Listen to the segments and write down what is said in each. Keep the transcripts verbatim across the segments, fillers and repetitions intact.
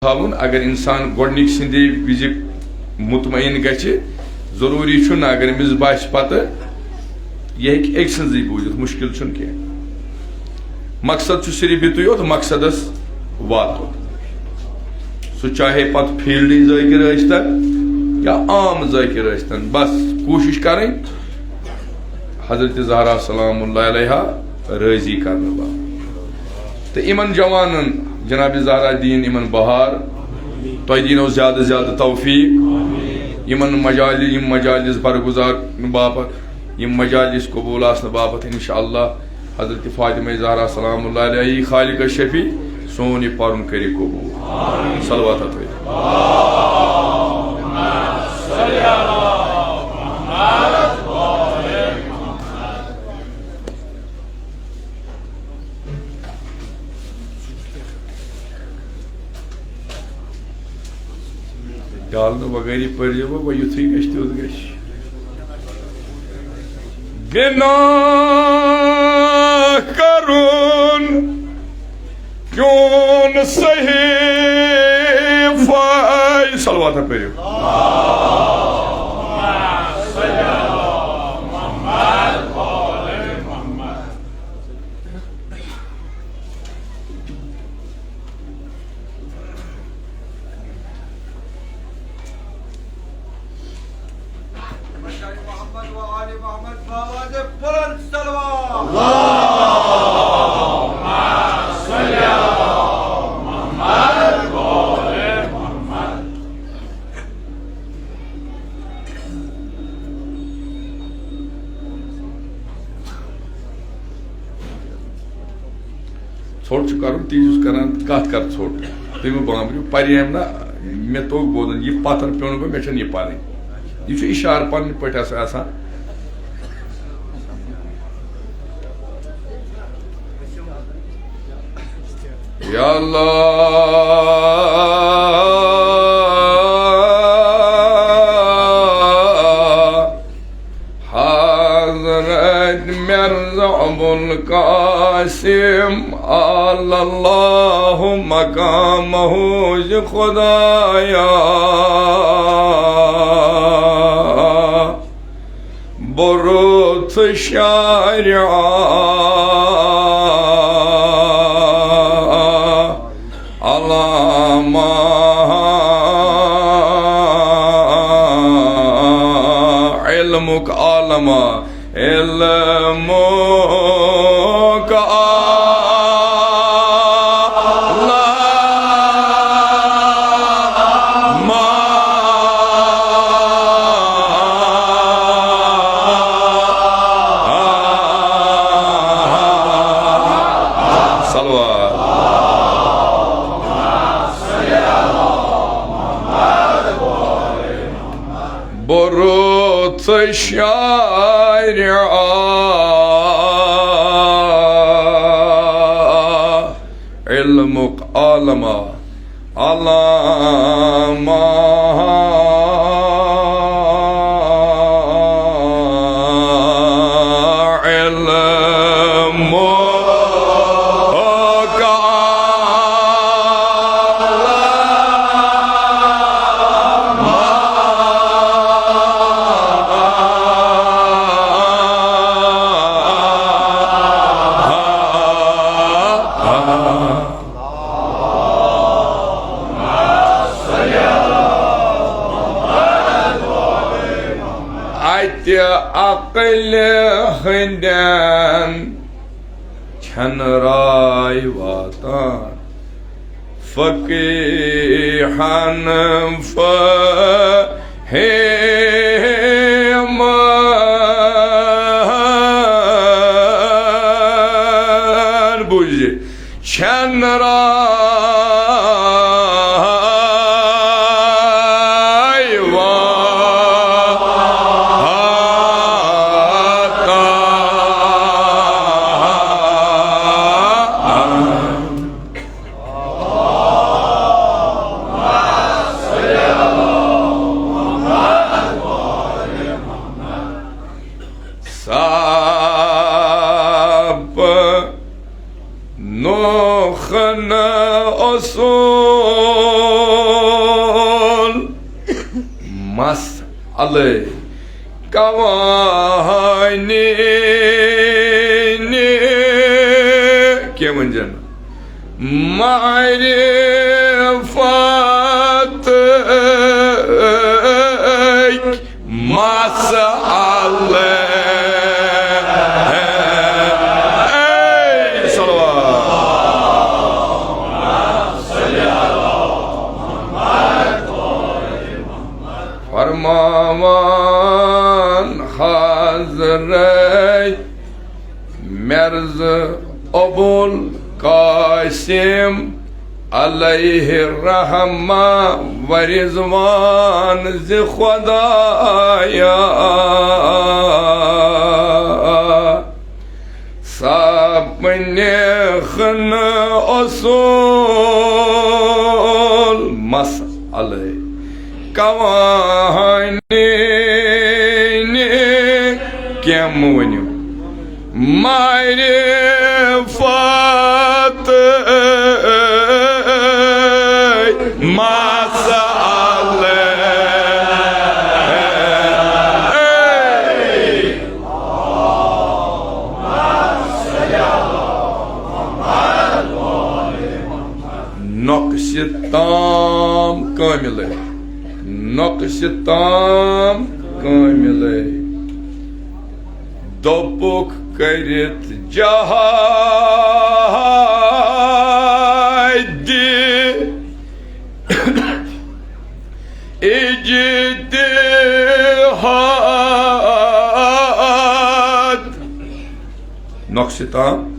تھاوُن۔ اگر انسان گۄڈنِکۍ سٕنٛدِ وِزِ مطمئن گژھِ، ضروٗری چھُنہٕ، اگر أمِس باسہِ پتہٕ، یہِ ہیٚکہِ أکۍ سٕنٛزٕے بوٗزِتھ، مُشکِل چھُنہٕ کینٛہہ۔ مقصد چھُ صرف یِتُے یوت، مقصدس واتُن۔ سُہ چاہے پتہٕ فیٖلڈٕے ذٲکِر ٲسۍتن یا عام ذٲکِر ٲسۍتن، بس کوٗشِش کرٕنۍ حضرت زہرا سلام اللہ علیہا رٲضی کرنہٕ باپتھ۔ تہٕ یِمن جوانن جناب زہرا دِیِن یِمن بہار، تۄہہِ دِینو زیادٕ زیادٕ توفیٖق۔ یِمن مجالس، یِم مجالس برگزار کرنہٕ باپتھ، یِم مجالس قبوٗل آسنہٕ باپتھ انشاءاللہ حضرت فاطمہ زہرا سلام اللہ علیہا خالق شفیع سون یہِ پرُن کٔرِ قبوٗل۔ صلوات ہا تھٲیِو۔ ڈالنہٕ بغٲرٕے پٔرۍزیو وۄنۍ، وۄنۍ یُتھُے گژھِ تیُتھ گژھِ۔ بِنا کرُن چون صحیفہ۔ صلوات پٔرِو۔ محمد و آل محمد بآواز بلند صلوات۔ ژھوٚٹ چھُ کرُن، تی چھُس کران، کتھ کر ژھوٚٹ؟ تُہۍ مہٕ بامبرِو، پریام نہ، مےٚ توٚگ بوزُن، یہِ پتھر پیوٚن گوٚو، مےٚ چھَنہٕ یہِ پَنٕنۍ۔ یہِ چھُ اِشارٕ پننہِ پٲٹھۍ آسان، آسان۔ یا اللہ، حضرت مرزا ابوالقاسم علی اللہ مقامہ ز خدایا، بروت شارع علامہ علمک عالمہ، علمک عالمہ۔ صلوات۔ بروت شارع علمک عالمہ، علامہ علمک عالمہ۔ اتہِ عقلہِ ہٕنٛدٮ۪ن چھَنہٕ راے واتان، فقیٖہن فہمن بوٗزِ۔ چھَنہٕ راے واتان۔ علیہ۔ قوانین کیٛاہ ؤنۍ زٮ۪ن؟ معرفت مسئلہ۔ اے صلوات۔ فرماوان حضرت مرزا ابوالقاسم علیہ رحمہ و رضوان زِ خدایا، سپنکھ نہٕ اصوٗل مسئلے قوانین کیٛاہ مہٕ ؤنِو۔ معرفت مسئلے۔ نقصِ تام کاملے، نقصِ تام کاملے۔ دوٚپُکھ کٔرِتھ جہادِ اجتہاد۔ نقصِ تام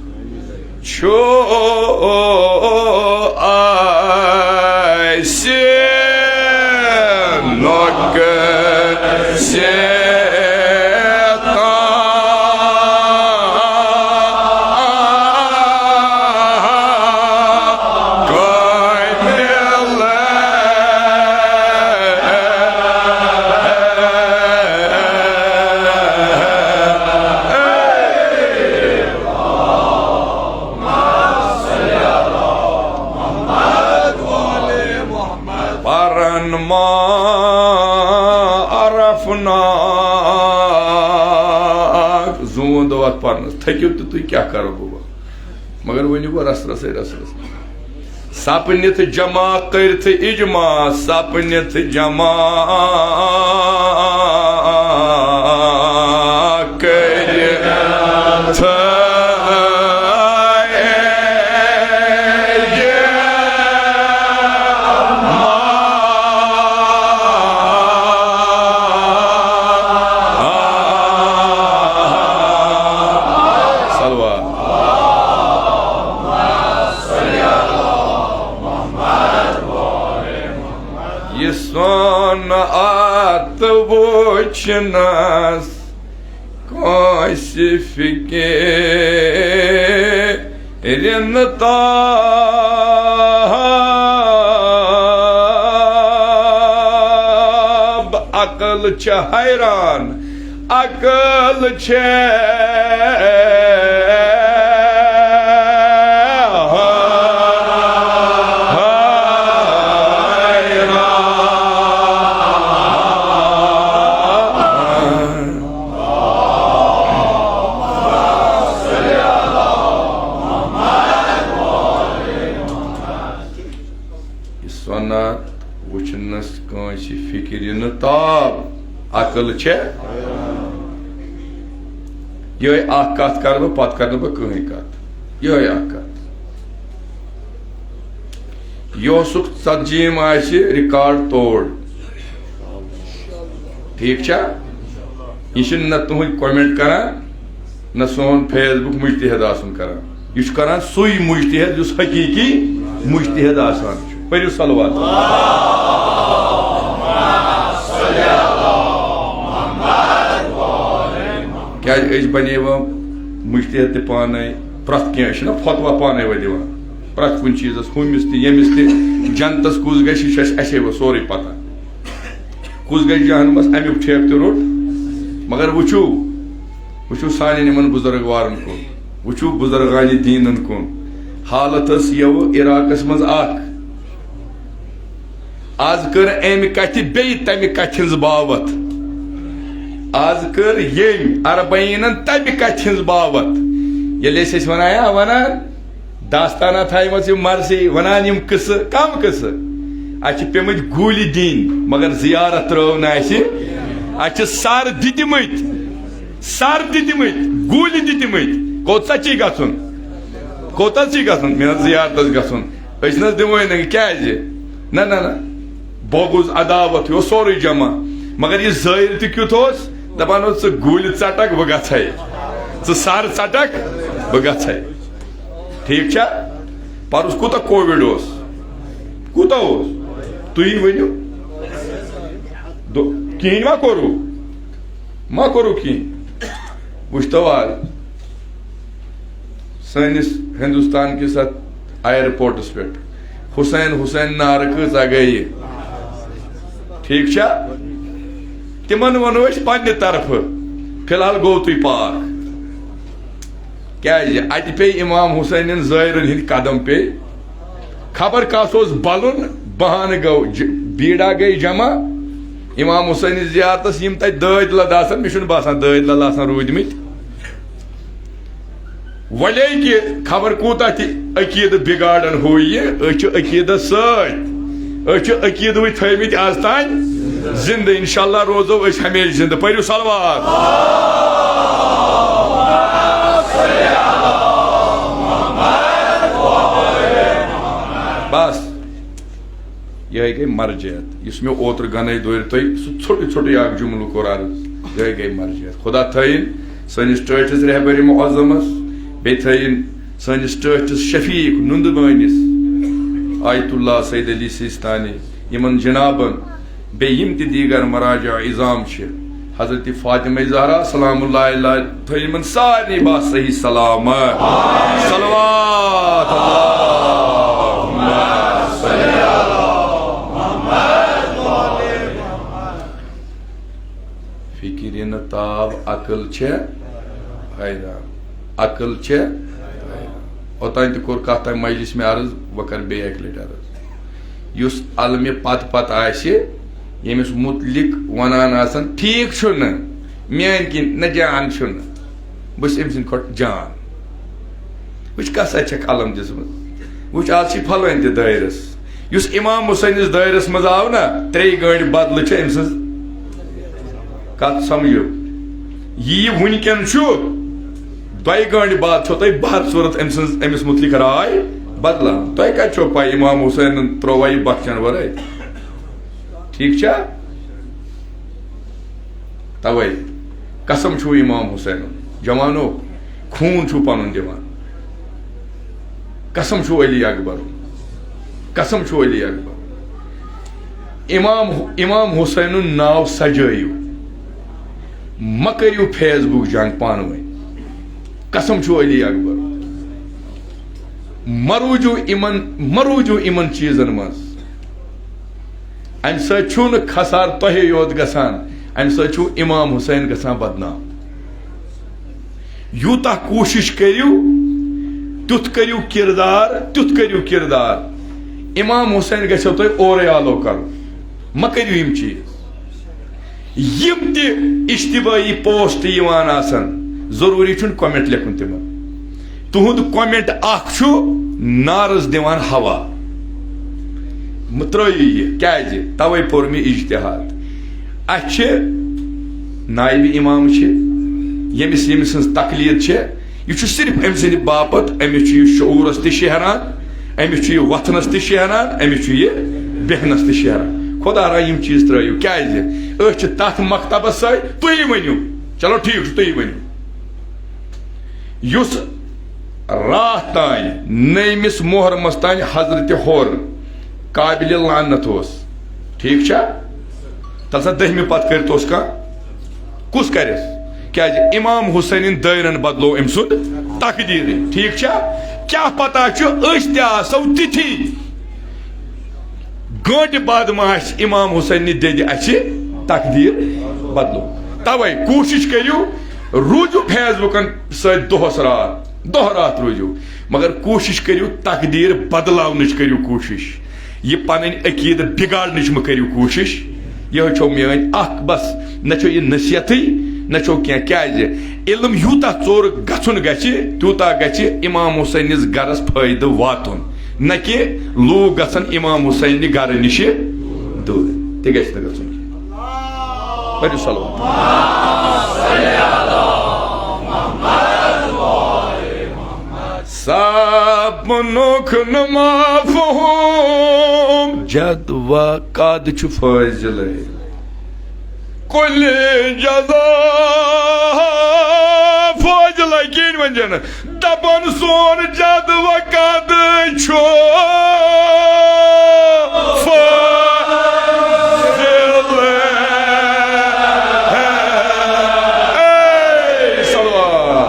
چھُ اَسہِ نقصِ تام۔ پرن ما عرفنا۔ زوٗن دۄہ اَتھ پرنس، تھٔکِو تہٕ تُہۍ کیٛاہ کرو بہٕ وۄنۍ؟ مگر ؤنِو گۄڈٕ رس رسے رس رس۔ سپنِتھ جمع کٔرِتھ اجماع، سپنِتھ جمع کٔرِتھ صلوات۔ یہِ سون اتھ وٕچھنس کٲنٛسہِ فِکرِ نہٕ تاب۔ عقل چھِ حیران، عقل چھِ حیران۔ یہِ سۄنات وٕچھنس کٲنٛسہِ فِکرِ نہٕ تاب۔ عقل چھےٚ۔ یِہوٚے اکھ کتھ کرٕ بہٕ، پتہٕ کرٕ نہٕ بہٕ کٕہٕنۍ کتھ۔ یِہوٚے اکھ کتھ۔ یہِ اوسُکھ ژتجی یِم آسہِ ریکارڈ توڑ۔ ٹھیٖک چھا؟ یہِ چھِنہٕ نہ تُہٕنٛدۍ comment کران، نہ سون Facebook مجتہد آسُن کران۔ یہِ چھُ کران سُے مجتہد یُس حقیٖقی مجتہد آسان چھُ۔ پٔرِو صلوات۔ کیٛازِ أسۍ بنیوو مجتہد تہِ پانے، پرٛٮ۪تھ کینٛہہ، أسۍ چھِنہ فتوا پانے وۄنۍ دِوان پرٛٮ۪تھ کُنہِ چیٖزس، ہُمِس تہِ ییٚمِس تہِ، جنتس کُس گژھِ، یہِ چھُ اَسہِ، اَسے وۄنۍ سورُے پتہ۔ کُس گژھِ جہنمس، امیُک ٹھیکہٕ تہِ روٚٹ۔ مگر وٕچھِو، وٕچھِو سانٮ۪ن یِمن بُزرگ وارن کُن، وٕچھِو بُزرگانِ دیٖنن کُن۔ حالت ٲس یَوٕ عراقس منٛز اکھ، از کٔر أمۍ کتھِ بیٚیہِ تمہِ کتھِ ہٕنٛز باوتھ۔ از کٔر ییٚمۍ اربعینن تمہِ کتھِ ہٕنٛز باوتھ۔ ییٚلہِ أسۍ ٲسۍ ونان، یا ونان، داستانہ تھایمژ یِم مرثی، ونان یِم قصہٕ، کم قصہٕ؟ اَسہِ چھِ پیٚمٕتۍ گوٗلۍ دِنۍ، مگر زیارت ترٲو نہٕ اَسہِ۔ اَسہِ چھِ سر دِتمٕتۍ، سر دِتمٕتۍ، گوٗلۍ دِتمٕتۍ۔ کوٚت سا چھی گژھُن؟ کوٚت حظ چھی گژھُن؟ مےٚ حظ زیارتس گژھُن۔ أسۍ نہ حظ دِموے نہٕ۔ کیازِ؟ نہ، نہ، نہ۔ بغض، عداوت، یہِ اوس سورُے جمع۔ مگر یہِ ظٲہِر تہِ کیُتھ اوس؟ دپان اوس، "ژٕ گُلۍ ژٹکھ، بہٕ گژھے۔ ژٕ سر ژٹکھ، بہٕ گژھے۔" ٹھیک چھا؟ پرُس کوٗتاہ کووِڈ اوس؟ کوٗتاہ اوس؟ تُہی ؤنِو۔ دو-، کِہیٖنۍ ما کوٚروٕ؟ ما کوٚروٕ کِہیٖنۍ؟ وٕچھتو آز سٲنِس ہندوستان کِس اتھ ایئرپورٹس پٮ۪ٹھ حسین حسین نعرٕ کۭژاہ گٔیہِ۔ ٹھیک چھا؟ تِمن ونو أسۍ پننہِ طرفہٕ، فی الحال گوٚو تُہۍ پاک۔ کیازِ؟ اتہِ پیٚیہِ امام حسینن زٲیرن ہٕنٛدۍ قدم پیٚیہِ۔ خبر کس اوس بلُن، بہانہٕ گوٚو ج-، بیٖڑا گٔے جمع۔ امام حسینٕچ زیارتس یِم تتہِ دٲدۍ لد آسن، مےٚ چھُنہٕ باسان دٲدۍ لد آسن روٗدۍمٕتۍ۔ وۄلے کہِ خبر کوٗتاہ تہِ عقیٖدٕ بِگاڑن ہُہ یہِ، أسۍ چھِ عقیٖدس سۭتۍ۔ أسۍ چھِ عقیٖدٕ وٕنۍ تھٲومٕتۍ از تام زندٕ۔ انشاءاللہ روزو أسۍ ہمیشہِ زندٕ۔ پٔرِو صلوات۔ بس، یِہے گٔے مرجعیت۔ یُس مےٚ اوترٕ گنے دورِ تۄہہِ سُہ ژھوٚٹُے ژھوٚٹُے اکھ جملہٕ کوٚر عرض، یِہے گٔے مرجعیت۔ خدا تھٲیِن سٲنِس ٹٲٹھِس رہبرِ معظمس، بیٚیہِ تھٲیِن سٲنِس ٹٲٹھِس شفیق نُندٕ بٲنِس آیت اللہ سید علی سیستانی، یِمن جنابن، بیٚیہِ یِم تہِ دیٖگر مراجع عظام چھِ، حضرت فاطمہ زہرا سلام اللہ علیہ، تھٲیِن یِمن سارنٕے با صحیح سلامت۔ صلوات۔ اللہم صل علی محمد۔ فکرِ نہٕ تاب عقل چھےٚ حیران، عقل چھےٚ حیران۔ اوٚتام تہِ کوٚر کتھ تام مجلس مےٚ عرض، وۄنۍ کرٕ بیٚیہِ اکہِ لٹہِ عرض۔ یُس علمہِ پتہٕ پتہٕ آسہِ، ییٚمِس متعلق ونان آسن، ٹھیک چھُنہٕ، میٲنۍ کِنۍ نہ جان چھُنہٕ، بہٕ چھُس أمۍ سٕنٛدِ کھۄتہٕ جان۔ وٕچھ کس اتھِ چھکھ علم دِژمٕژ، وٕچھ از چھِ فلٲنۍ تہِ دٲیرس۔ یُس امام حسینس دٲیرس منٛز آو نا، ترٛیٚیہِ گٲنٛٹہِ بدلہٕ چھِ أمۍ سٕنٛز کتھ سمجھو۔ یہِ وٕنکیٚن چھُ، دۄیہِ گٲنٛٹہِ بعد چھو تۄہہِ بہر صورت أمۍ سٕنٛز، أمِس مُتعلق راے بدلان۔ تۄہہِ کتہِ چھو پاے امام حسینن ترٛووا یہِ بخشن ورٲے؟ ٹھیک چھا؟ توے قسم چھُو امام حسینُن، جوانو، خوٗن چھُو پنُن دِوان۔ قسم چھُو علی اکبر، قسم چھُو علی اکبر۔ امام، امام حسینُن ناو سجٲیِو، مہ کٔرِو فیس بُک جنگ پانہٕ ؤنۍ۔ قسم چھُو علی اکبر۔ مہ روٗزِو یِمن، مہ روٗزِو یِمن چیٖزن منٛز۔ امہِ سۭتۍ چھُنہٕ خسارٕ تۄہے یوت گژھان، امہِ سۭتۍ چھُو امام حسین گژھان بدنام۔ یوٗتاہ کوٗشِش کٔرِو، تیُتھ کٔرِو کردار، تیُتھ کٔرِو کردار، امام حسین گژھیو تۄہہِ اورَے آلو کرُن۔ مہ کٔرِو یِم چیٖز۔ یِم تہِ اجتماعی پوسٹ یِوان آسن، ضروٗری چھُنہٕ کمنٹ لیکھُن تِمن۔ تُہُنٛد کمنٹ اکھ چھُ نارس دِوان ہوا۔ مہٕ ترٲیِو یہِ، کیازِ؟ توے پوٚر مےٚ اجتہاد۔ اَسہِ چھِ نایب امام چھِ، ییٚمِس، ییٚمہِ سٕنٛز تقلید چھِ، یہِ چھُ صرف أمۍ سٕنٛدِ باپتھ، أمِس چھُ یہِ شعوٗرس تہِ شیہران، أمِس چھُ یہِ وۄتھنس تہِ شیہران، أمِس چھُ یہِ بیہنس تہِ شیہران۔ خدا را یِم چیٖز ترٲیِو، کیازِ؟ أسۍ چھِ تتھ مکتبس سۭتۍ، تُہی ؤنِو۔ چلو ٹھیٖک چھُ، تُہی ؤنِو۔ یُس راتھ تام، نٔیمِس محرمس تام حضرت حُر قابلِ لعنت اوس، ٹھیٖک چھا؟ تَلہٕ سا دٔہمہِ پتہٕ کٔرِتھ اوس کانٛہہ؟ کُس کَرٮ۪س؟ کیٛازِ امام حسینٕنۍ دٲیرن بدلو أمۍ سُنٛد تقدیٖرٕے، ٹھیٖک چھا؟ کیٛاہ پتہ چھُ أسۍ تہِ آسو تِتھی۔ گٲنٛٹہِ بعد ما آسہِ امام حسینٕنہِ دٮ۪دِ اَسہِ تقدیٖر بدلو؟ توے کوٗشِش کٔرِو، روٗزِو فیس بُکن سۭتۍ دۄہس راتھ، دۄہ راتھ روٗزِو، مگر کوٗشِش کٔرِو تقدیٖر بدلاونٕچ کٔرِو کوٗشِش، یہِ پنٕنۍ عقیٖدٕ بگاڑنٕچ مہٕ کٔرِو کوٗشِش۔ یِہوٚے چھو میٲنۍ اکھ بس، نہ چھو یہِ نصیحتٕے، نہ چھو کینٛہہ۔ کیازِ؟ علم یوٗتاہ ژوٚر گژھُن گژھِ، تیوٗتاہ گژھِ امام حسینس گرس فٲیدٕ واتُن، نہ کہِ لوٗکھ گژھن امام حسینہِ گرٕ نِشہِ دوٗر۔ تہِ گژھِ نہٕ گژھُن کینٛہہ۔ پٔرِو صلوات۔ سپنُک نہٕ مفہوم جد و قد چھُ فٲضلے۔ کُلہِ جزا فٲضلے کِہیٖنۍ ؤنۍ زِ نہٕ۔ دپان سون جد و قد چھُ فٲضلے۔ صلوات۔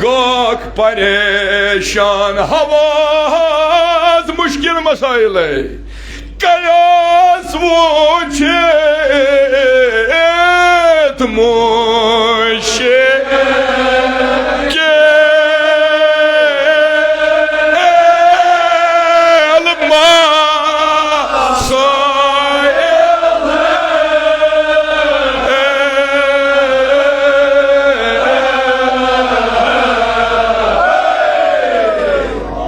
گوٚکھ پریشان حواس مشکل مسائلے، کیاس وُچھِتھ مشکل مسائل۔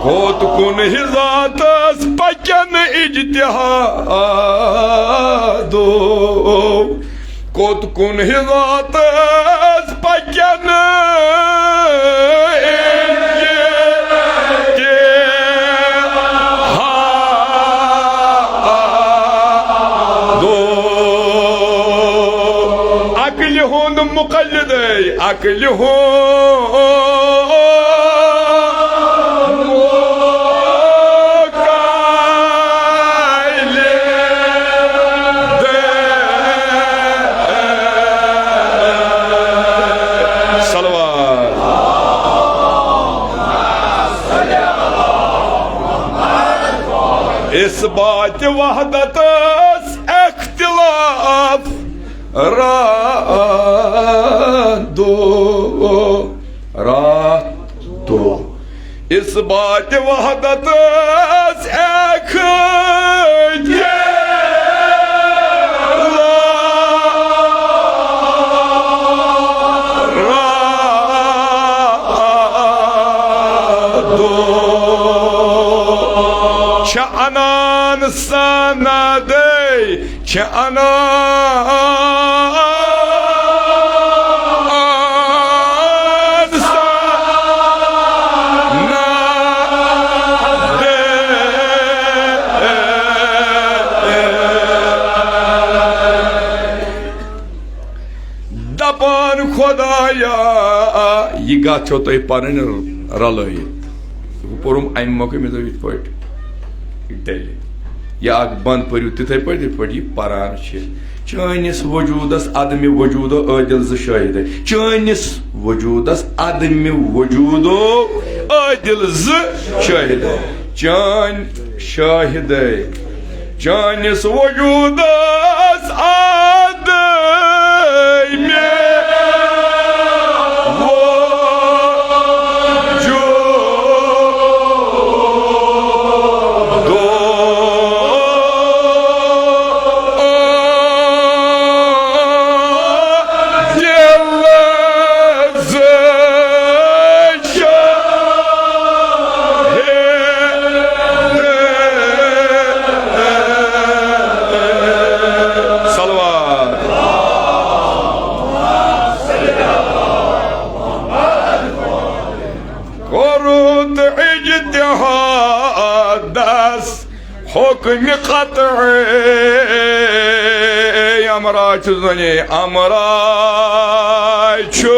کوٚت کُن ہِزاتس پکن اجتہادو، کوٚت کُن ہِزاتس پکن اجتہادو۔ عقلہِ ہُنٛد مقلدے، عقلہِ ہُنٛد مقلدے۔ صلوات۔ اثبات وحدتس اختلاف راتھ دۄہ، راتھ دۄہ۔ اثبات وحدتس اختلاف راتھ دۄہ۔ چھِ انان سندے، چھِ انان سندے۔ دپان خدایا، یہِ کتھ چھو تۄہہِ پنٕنۍ رلٲیِتھ؟ بہٕ پوٚرُم امہِ مۄکھٕ، مےٚ دوٚپ یِتھ پٲٹھۍ ڈلہِ۔ یا اکھ بند پٔرِو تِتھے پٲٹھۍ، یِتھ پٲٹھۍ یہِ پران چھِ۔ چٲنِس وجوٗدس عدمِ وجوٗدو عٲدِل زٕ شٲہِدے۔ چٲنِس وجوٗدس عدمِ وجوٗدو عٲدِل زٕ شٲہِدے۔ چٲنۍ شٲہِدے۔ چٲنِس وجوٗدس عدمِ وجوٗدو عٲدِل زٕ شٲہِدے۔ صلوات۔ کوٚرُتھ اجتہادس حکمِ قطعی، امرا چھُ زونے، امرا چھُ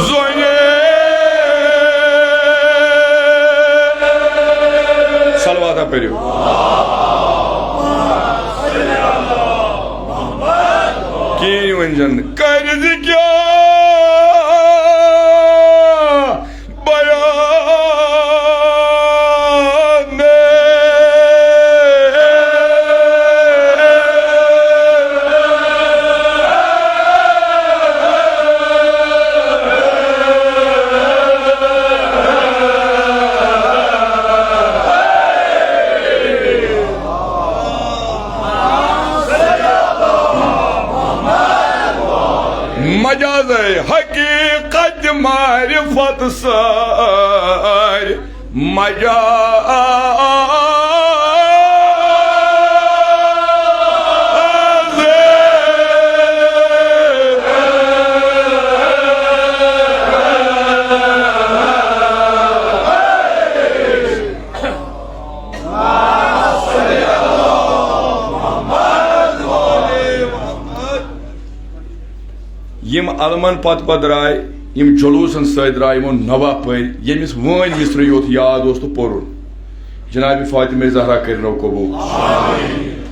زونے۔ صلوات پٔرِو۔ کِہیٖنۍ ؤنۍ زٮ۪ن نہٕ۔ کَرِ زِ کیٛاہ بیان۔ مجاز۔ یِم علمن پتہٕ پتہٕ درٛاے، یِم جلوٗسن سۭتۍ درٛاے، یِمو نوحہٕ پٔرۍ، ییٚمِس وٲنۍ مِصرٕ یوت یاد اوس تہٕ پوٚرُن۔ جناب فاطمہ زہرا کٔرِنو قبوٗل۔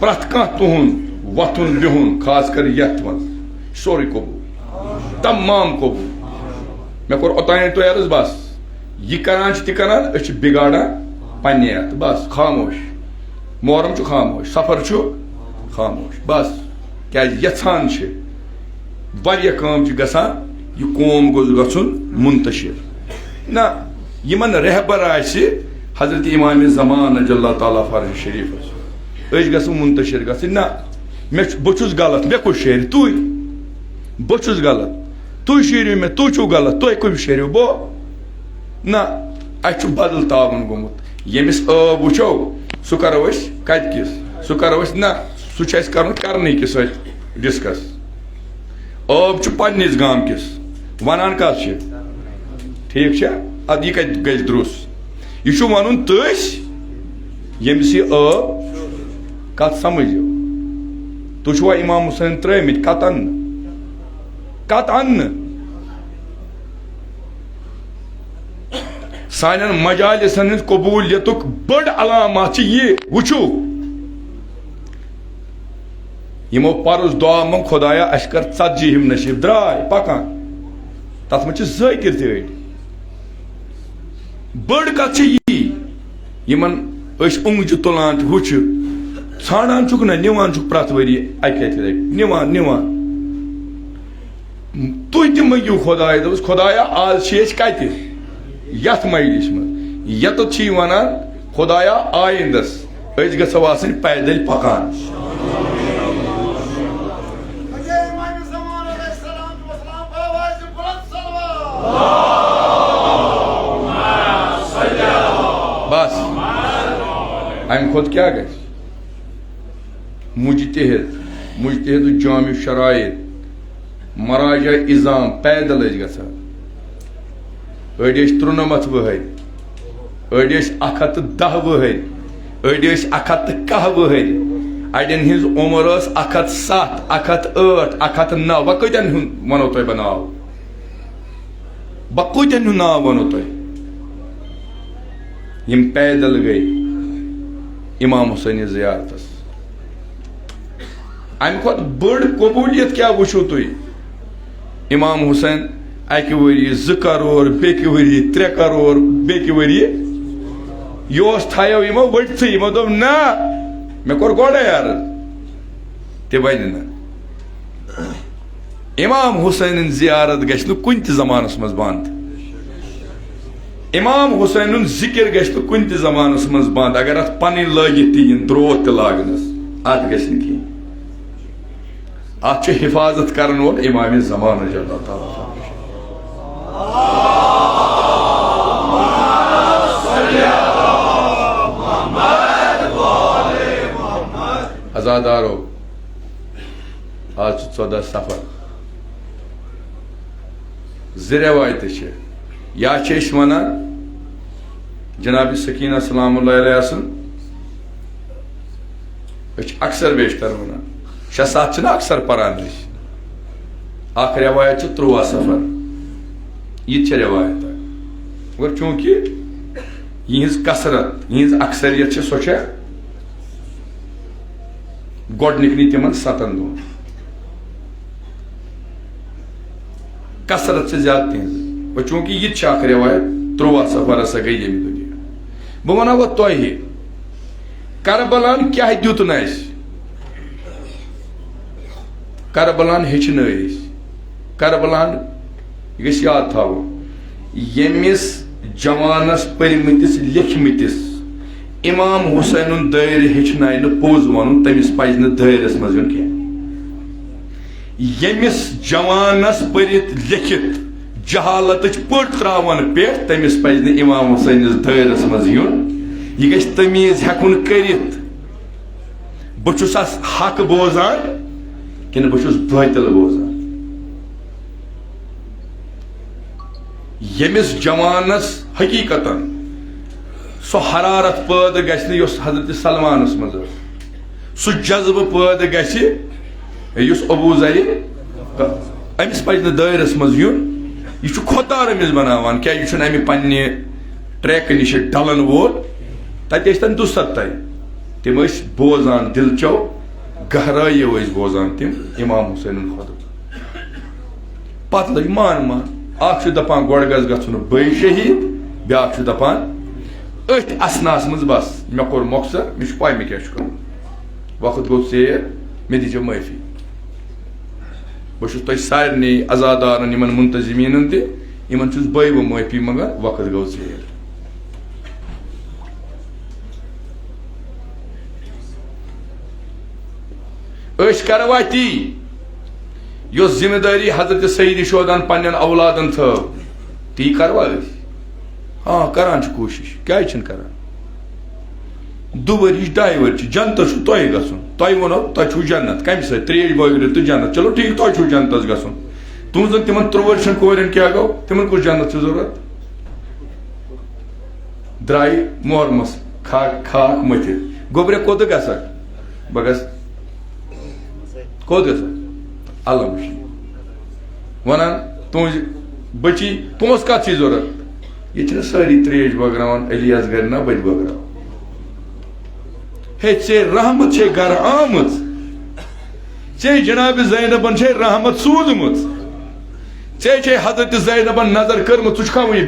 پرٛٮ۪تھ کانٛہہ تُہُنٛد وۄتھُن بِہُن، خاص کر یَتھ منٛز، سورُے قبوٗل، تمام قبوٗل۔ مےٚ کوٚر اوٚتانۍ تۄہہِ عرض، بس، یہِ کران چھِ تہِ کران، أسۍ چھِ بِگاڑان پننہِ اَتھٕ، بس، خاموش۔ محرم چھُ خاموش، سفر چھُ خاموش، بس۔ کیازِ یژھان چھِ، واریاہ کٲم چھِ گژھان، یہِ قوم گوٚژھ گژھُن منتشر۔ نہ، یِمن رہبر آسہِ حضرت امام زمان رضی اللہ تعالیٰ فرض شریفس، أسۍ گژھو منتشر گژھٕنۍ۔ نہ، مےٚ چھُ، بہٕ چھُس غلط، مےٚ کُس شیرِ؟ تُہۍ۔ بہٕ چھُس غلط، تُہۍ شیرِو مےٚ، تُہۍ چھِو غلط، تُہۍ کٔمِس شیرِو؟ بہٕ۔ نہ، اَسہِ چھُ بدل تعاوُن گوٚمُت۔ ییٚمِس عٲب وٕچھو، سُہ کرو أسۍ کَتہِ کِس؟ سُہ کرو أسۍ، نہ، سُہ چھُ اَسہِ کرُن کرنہٕ کِس سۭتۍ ڈسکس۔ عٲب چھُ پننِس گامہٕ کِس، وَنان کَس چھِ؟ ٹھیٖک چھا؟ اَدٕ یہِ کَتہِ گژھِ درُس؟ یہِ چھُ وَنُن تٔسۍ، ییٚمِس یہِ عٲب، کَتھ سمجھِو؟ تُہۍ چھِوا امام حسین ترٛٲومٕتۍ؟ کَتَن نہٕ؟ کَتَن نہٕ؟ سانٮ۪ن مجالسن ہٕنٛز قبولیتُک بٔڑ علامت چھِ یہِ، وٕچھِو، یِمو پرُس دعا منٛگ، خدایا، اَسہِ کر ژتجی ہِم نصیب، درٛاے پکان۔ تَتھ منٛز چھِ ذٲکِر تہِ أڑۍ۔ بٔڑ کَتھ چھِ یی، یِمن أسۍ اونٛگجہِ تُلان چھِ، ہُہ چھِ ژھانٛڈان چھُکھ نہ، نِوان چھُکھ پرٛٮ۪تھ ؤریہِ اَکہِ لَٹہِ لَٹہِ، نِوان، نِوان۔ تُہۍ تہِ مٔنٛگِو خۄداے، دوٚپُس، خۄدایا، آز چھِ أسۍ کَتہِ؟ یَتھ مجلِس منٛز۔ یَتَتھ چھِ یہِ وَنان، خۄدایا، آیِندَس أسۍ گژھو آسٕنۍ پیدل پَکان۔ بس، اَمہِ کھۄتہٕ کیٛاہ گژھِ؟ مجتہد، مجتہد جامع شرائط، مراجع عظام پیدل ٲسۍ گژھان۔ أڑۍ ٲسۍ ترُنَمَتھ وُہٕرۍ، أڑۍ ٲسۍ اَکھ ہَتھ تہٕ دَہ وُہٕرۍ، أڑۍ ٲسۍ اَکھ ہَتھ تہٕ کاہ وُہٕرۍ۔ اَڑٮ۪ن ہٕنٛز عمر ٲس اَکھ ہَتھ ستھ، اَکھ ہَتھ ٲٹھ، اَکھ ہَتھ نَو۔ وۄنۍ کۭتٮ۪ن ہُنٛد وَنو تۄہہِ بہٕ ناو؟ بہٕ کۭتٮ۪ن ہُنٛد ناو وَنو تۄہہِ؟ یِم پیدل گٔے امام حسینہِ زیارتس۔ امہِ کھۄتہٕ بٔڑ قبولیت کیٛاہ وٕچھِو تُہۍ؟ امام حسین اکہِ ؤریہِ زٕ کرور، بیٚکہِ ؤریہِ ترٛےٚ کرور، بیٚکہِ ؤریہِ۔ یہِ اوس تھایو یِمو ؤٹتھٕے، یِمو دوٚپ، نہ، مےٚ کوٚر گۄڈے عرض، تہِ بنہِ نہٕ۔ امام حسینٕنۍ زیارت گژھِ نہٕ کُنہِ تہِ زمانس منٛز بنٛد۔ امام حسینُن ذکر گژھِ نہٕ کُنہِ تہِ زمانس منٛز بنٛد، اگر اتھ پنٕنۍ لٲگِتھ تہِ یِن، درود تہِ لاگنس، اتھ گژھِ نہٕ کِہینۍ۔ اتھ چھُ حفاظت کرن وول امام زمان رضی اللہ تعالیٰ عنہ۔ عزادارو، آز چھُ ژۄدہ صفر۔ زٕ رٮ۪وایتہٕ چھِ۔ یا چھِ أسۍ وَنان جناب سکینہ سلام اللہ علیہ سُنٛد، أسۍ چھِ اکثر بیشتر وَنان، شےٚ ستھ چھِنہٕ اکثر پَران أسۍ۔ اکھ رٮ۪وایت چھِ تُرٛواہ صفر، یہِ تہِ چھےٚ رٮ۪وایت اکھ۔ مگر چوٗنٛکہِ یِہٕنٛز کثرت، یِہٕنٛز اکثریت چھِ، سۄ چھےٚ گۄڈٕنِکنٕے تِمن ستن دۄہن۔ کثرت چھِ زیادٕ تِہنٛز۔ وۄنۍ چوٗنٛکہِ یہِ تہِ چھِ اکھ رٮ۪وایت، تُرٛواہ صفر ہسا گٔے ییٚمہِ دُنیا۔ بہٕ وَنہٕ وۄنۍ تۄہہِ، کربلاہن کیٛاہ دیُت نہٕ اَسہِ؟ کربلاہن ہیٚچھنٲے أسۍ۔ کربلاہن، یہِ گژھِ یاد تھاوُن، ییٚمِس جوانس پٔرمٕتِس لیٚکھمٕتِس امام حسینُن دٲیرٕ ہیٚچھناے نہٕ پوٚز وَنُن، تٔمِس پَزِ نہٕ دٲیرَس منٛز یُن کینٛہہ۔ ییٚمِس جوانس پٔرِتھ لیٚکھِتھ جہالتٕچ پٔٹ تراوان پٮ۪ٹھ، تٔمِس پزِ نہٕ امام حسینس دٲیرس منٛز یُن۔ یہِ گژھِ تمیٖز ہٮ۪کُن کٔرِتھ، بہٕ چھُسا حق بوزان کِنہٕ بہٕ چھُس باطل بوزان؟ ییٚمِس جوانس حقیقتاً سۄ حرارت پٲدٕ گژھِ نہٕ، یۄس حضرت سلمانس منٛز ٲس، سُہ جذبہٕ پٲدٕ گژھِ، یُس ابو ذرِ، أمِس پزِ نہٕ دٲیرس منٛز یُن۔ یہِ چھُ کھۄتار أمِس بناوان، کیازِ یہِ چھُنہٕ امہِ پننہِ ٹریکہٕ نِش ڈلن وول۔ تتہِ ٲسۍ تن دُستتاے، تِم ٲسۍ بوزان، دِلچو گہرٲیو ٲسۍ بوزان تِم امام حسینُن خطبہٕ۔ پتہٕ لٔگۍ مان مان۔ اکھ چھُ دپان، گۄڈٕ گژھِ گژھُن بٔے شہیٖد، بیاکھ چھُ دپان، أتھۍ اثناہس منٛز بس، مےٚ کوٚر مۄخصر، مےٚ چھُ پَے مےٚ کیٛاہ چھُ کوٚرمُت۔ وقت گوٚو ژیر، مےٚ دیٖزیو معٲفی۔ بہٕ چھُس تۄہہِ سارنٕے عزادارن، یِمن منتظمیٖنن تہِ، یِمن چھُس بہٕ بہٕ معٲفی منٛگان، وقت گوٚو ژیر۔ أسۍ کروا تی، یۄس ذمہ دٲری حضرت سید شہداہن پننٮ۪ن اولادن تھٲو، تی کروا أسۍ؟ آ، کران چھِ کوٗشِش، کیازِ چھِنہٕ کران؟ دُ ؤرِش، ڈاے ؤرِش چھِ، جنتس چھُ تۄہہِ گژھُن۔ تۄہہِ ووٚنو، تۄہہِ چھُو جنت، کمہِ سۭتۍ؟ ترٛیش بٲگرِتھ تہٕ جنت۔ چلو ٹھیٖک، تۄہہِ چھُو جنتس گژھُن۔ تُہنٛزن تِمن ترٛوٚوَے چھَن کورٮ۪ن کیٛاہ گوٚو؟ تِمن کُس جنت چھُ ضروٗرت؟ درٛایہِ محرمس کھا-، خاک مٔتھِتھ۔ گوٚبرِ کوٚت گژھکھ؟ بہٕ گژھٕ۔ کوٚت گژھکھ؟ علم وٕچھنہِ۔ ونان، تُہنٛزِ بچی، پونٛسہٕ کتھ چھِ ضروٗرت؟ ییٚتہِ چھِنہٕ سٲری ترٛیش بٲگراوان، علی اصغر نہ بہٕ تہِ بٲگراوٕ۔ ہے، ژےٚ رحمت چھے گرٕ آمٕژ۔ ژےٚ جناب زینبن چھے رحمت سوٗزمٕژ۔ ژےٚ چھے حضرت زینبن نظر کٔرمٕژ، ژٕ چھُکھا وُنہِ،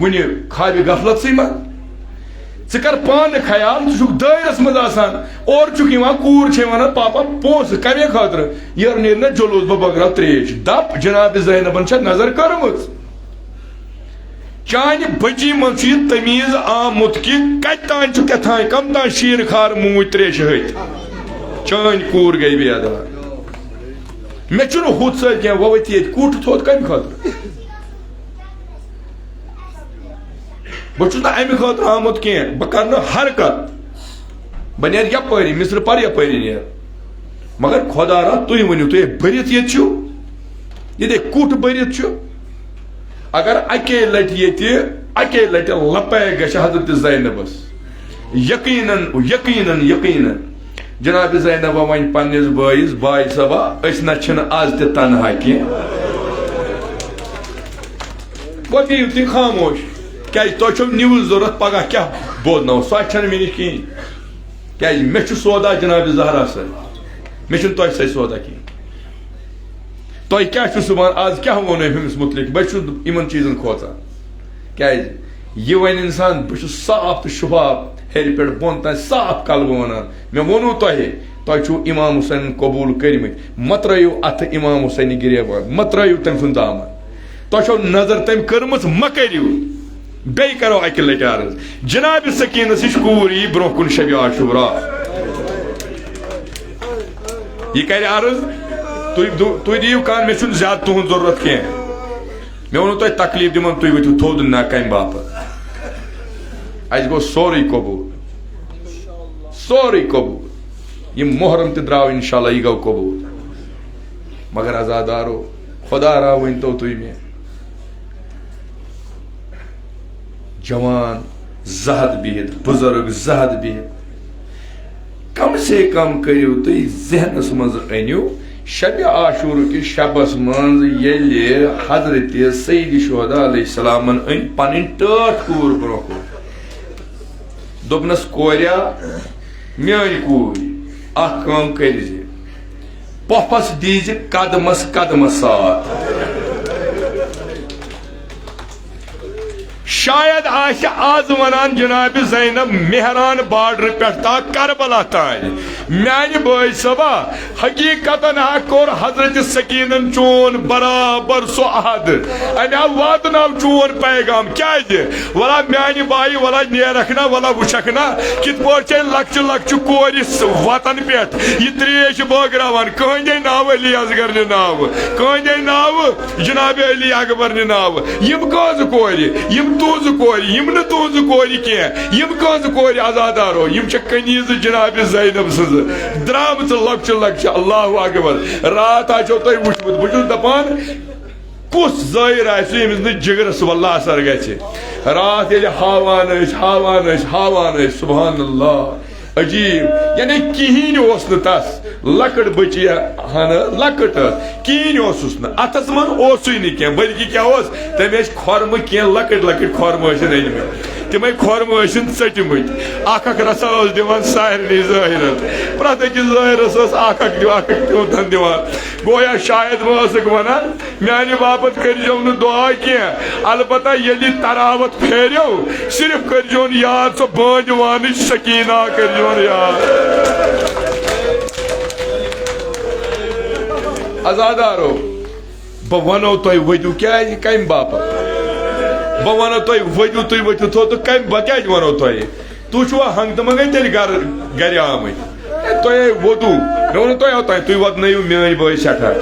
وُنہِ خوابِ غفلتسٕے منٛز؟ ژٕ کر پانہٕ خیال، ژٕ چھُکھ دٲیرس منٛز آسان، اورٕ چھُکھ یِوان، کوٗر چھے ونان، "پاپا، پونٛسہٕ کمے خٲطرٕ؟ یورٕ نیرِ نہ جلوس، بہٕ بٲگراو ترٛیش۔" دپ، جناب زینبن چھےٚ نظر کٔرمٕژ۔ چانہِ بچی منٛز چھُ یہِ تمیٖز آمُت کہِ کتہِ تام چھُ کیٛاہ تام، کم تام شیٖر خار موٗدۍ ترٛیشہِ ۂتۍ۔ چٲنۍ کوٗر گٔے بیدار۔ مےٚ چھُنہٕ ہُتھ سۭتۍ کینٛہہ، وۄنۍ ؤتھۍ ییٚتہِ کُٹھ تھوٚد کمہِ خٲطرٕ؟ بہٕ چھُس نہٕ امہِ خٲطرٕ آمُت کینٛہہ، بہٕ کرٕ نہٕ حرکت، بہٕ نیرٕ یپٲری، مصرٕ پرٕ یپٲری نیرٕ۔ مگر خۄدا را، تُہۍ ؤنِو، تُہۍ ہے بٔرِتھ ییٚتہِ چھِو، ییٚتہِ ہے کُٹھ بٔرِتھ چھُ۔ اگر اَکے لَٹہِ ییٚتہِ، اَکے لَٹہِ لبیک گژھِ حضرت زینبس، یقیناً، یقیناً، یقیناً، جناب زینبہ وَنہِ پننِس بٲیِس، "باے صٲبا، أسۍ نہ چھِنہٕ آز تہِ تنہا کینٛہہ۔" وۄنۍ بِہِو تُہۍ خاموش، کیازِ تۄہہِ چھو news ضروٗرت، پگاہ کیٛاہ بوزناوو، سۄ چھَنہٕ مےٚ نِش کِہیٖنۍ۔ کیازِ مےٚ چھُ سودا جناب زہرا سۭتۍ، مےٚ چھُنہٕ تۄہہِ سۭتۍ سودا کِہیٖنۍ۔ تۄہہِ کیٛاہ چھُ صُبحن، آز کیٛاہ ووٚن أمۍ أمِس مُتعلِق؟ بہٕ چھُس یِمن چیٖزن کھوژان۔ کیٛازِ یہِ وَنہِ اِنسان، بہٕ چھُس صاف تہٕ شِفاف، ہیٚرِ پٮ۪ٹھ بۄن تام صاف کلبہٕ وَنان۔ مےٚ ووٚنوُ تۄہہِ، تۄہہِ چھُو اِمام حُسینن قبوٗل کٔرمٕتۍ، مہ ترٲیِو اَتھٕ اِمام حُسینہِ گِریبان، مہ ترٲیِو تٔمۍ سُنٛد دامن۔ تۄہہِ چھو نظر تٔمۍ کٔرمٕژ، مہ کٔرِو۔ بیٚیہِ کرو اَکہِ لٹہِ عرض، جناب سکیٖنس یِش کوٗر یی برونٛہہ کُن شبِ عاشورا۔ یہِ کرِ عرض، تُہۍ دُ-، تُہۍ دِیِو کانٛہہ، مےٚ چھُنہٕ زیادٕ تُہُنٛد ضروٗرت کینٛہہ۔ مےٚ ووٚنوُ تۄہہِ تکلیٖف دِمن، تُہۍ ؤتھِو تھوٚد نہ کمہِ باپتھ۔ اَسہِ گوٚو سورُے قبوٗل، سورُے قبوٗل۔ یہِ محرم تہِ درٛاو انشاءاللہ، یہِ گوٚو قبوٗل۔ مگر عزادارو، خۄدا را ؤنۍتو تُہۍ مےٚ، جوان زٕ ہتھ بِہِتھ، بُزرگ زٕ ہتھ بِہِتھ، کم سے کم کٔرِو تُہۍ ذہنس منٛز أنِو، شبِ عاشورہ کِس شبس منٛز ییٚلہِ حضرت سید شہداء علیہ السلامن أنۍ پنٕنۍ ٹٲٹھ کوٗر برونٛہہ کُن، دوٚپنس، "کوریا، میٲنۍ کوٗر، اکھ کٲم کٔرۍ زِ، پۄپھس دیٖزِ قدمس قدمس ساتھ۔" شاید آسہِ از ونان جناب زینب مہران بارڈر پٮ۪ٹھ تا کربلا تام۔ میانہِ بٲے صٲبا، حقیقتاً ہا کوٚر حضرت سکینن چون برابر سُہ عہد۔ أمۍ ہا واتناو چون پیغام۔ کیازِ؟ ولا میانہِ بایہِ، ولا نیرکھ نا، ولا وٕچھکھ نا، کِتھ پٲٹھۍ چھے لۄکچہِ لۄکچہِ کورِ س-، وتن پٮ۪ٹھ یہِ تریش بٲگراوان۔ کٕہٕنٛدے ناو علی اصغر نہِ ناو، کٕہٕنٛدے ناو جناب علی اکبر نہِ ناو۔ یِم کٲنٛسہِ کورِ، یِم تُہٕنٛزٕ کورِ، یِم نہٕ تُہٕنٛزٕ کورِ کینٛہہ، یِم کٲنٛسہِ کورِ عزادارو، یِم چھِ کنیٖزٕ جناب زینب سٕنٛزٕ درامژٕ لۄکچہِ لۄکچہِ۔ اللہ اکبر۔ راتھ آسیو تۄہہِ وٕچھمُت، بہٕ چھُس دپان، کُس زٲیِر آسہِ ییٚمِس نہٕ جِگرس واللہ اثر گژھِ؟ راتھ ییٚلہِ ہاوان ٲسۍ، ہاوان ٲسۍ، ہاوان ٲسۍ، سبحان اللہ، عجیب، یعنی کِہیٖنۍ اوس نہٕ تس۔ لۄکٕٹ بٔچی ہن، لۄکٕٹ ٲس، کِہیٖنۍ اوسُس نہٕ اتھس منٛز، اوسُے نہٕ کینٛہہ، بلکہِ کیٛاہ اوس؟ تٔمۍ ٲسۍ کھۄرمہٕ کینٛہہ لۄکٕٹۍ لۄکٕٹۍ کھۄرمہٕ ٲسِن أنۍ مٕتۍ، تِمے کھۄرمہٕ ٲسِن ژٔٹۍ مٕتۍ۔ اکھ اکھ رسا ٲس دِوان سارنٕے زٲہِرن، پرٛٮ۪تھ أکِس زٲہِرس ٲس اکھ اکھ دِوان، اکھ اکھ پیوٗنٛتن دِوان۔ گویا شاید وۄنۍ ٲسٕکھ ونان، میانہِ باپتھ کٔرۍزیو نہٕ دُعا کینٛہہ، البتہ ییٚلہِ تراوت پھیرِو، صرف کٔرۍزیون یاد سۄ بٲنۍ وانٕچ سکینہ کٔرۍزیون یاد۔ عزادارو، بہٕ ونو تۄہہِ ؤتِو کیازِ، کمہِ باپتھ؟ بہٕ ونو تۄہہِ ؤتِو، تُہۍ ؤتِو تھوٚد تہٕ کمہِ، بہٕ کیازِ ونو تۄہہِ؟ تُہۍ چھِوا ہنٛگتہٕ منٛگے تیٚلہِ گرٕ، گرِ آمٕتۍ؟ ہے، تۄہہِ ہے ووٚدوُ۔ مےٚ ووٚنوُ تۄہہِ اوٚتام، تُہۍ وۄدنٲیِو میٲنۍ بٲے سٮ۪ٹھاہ۔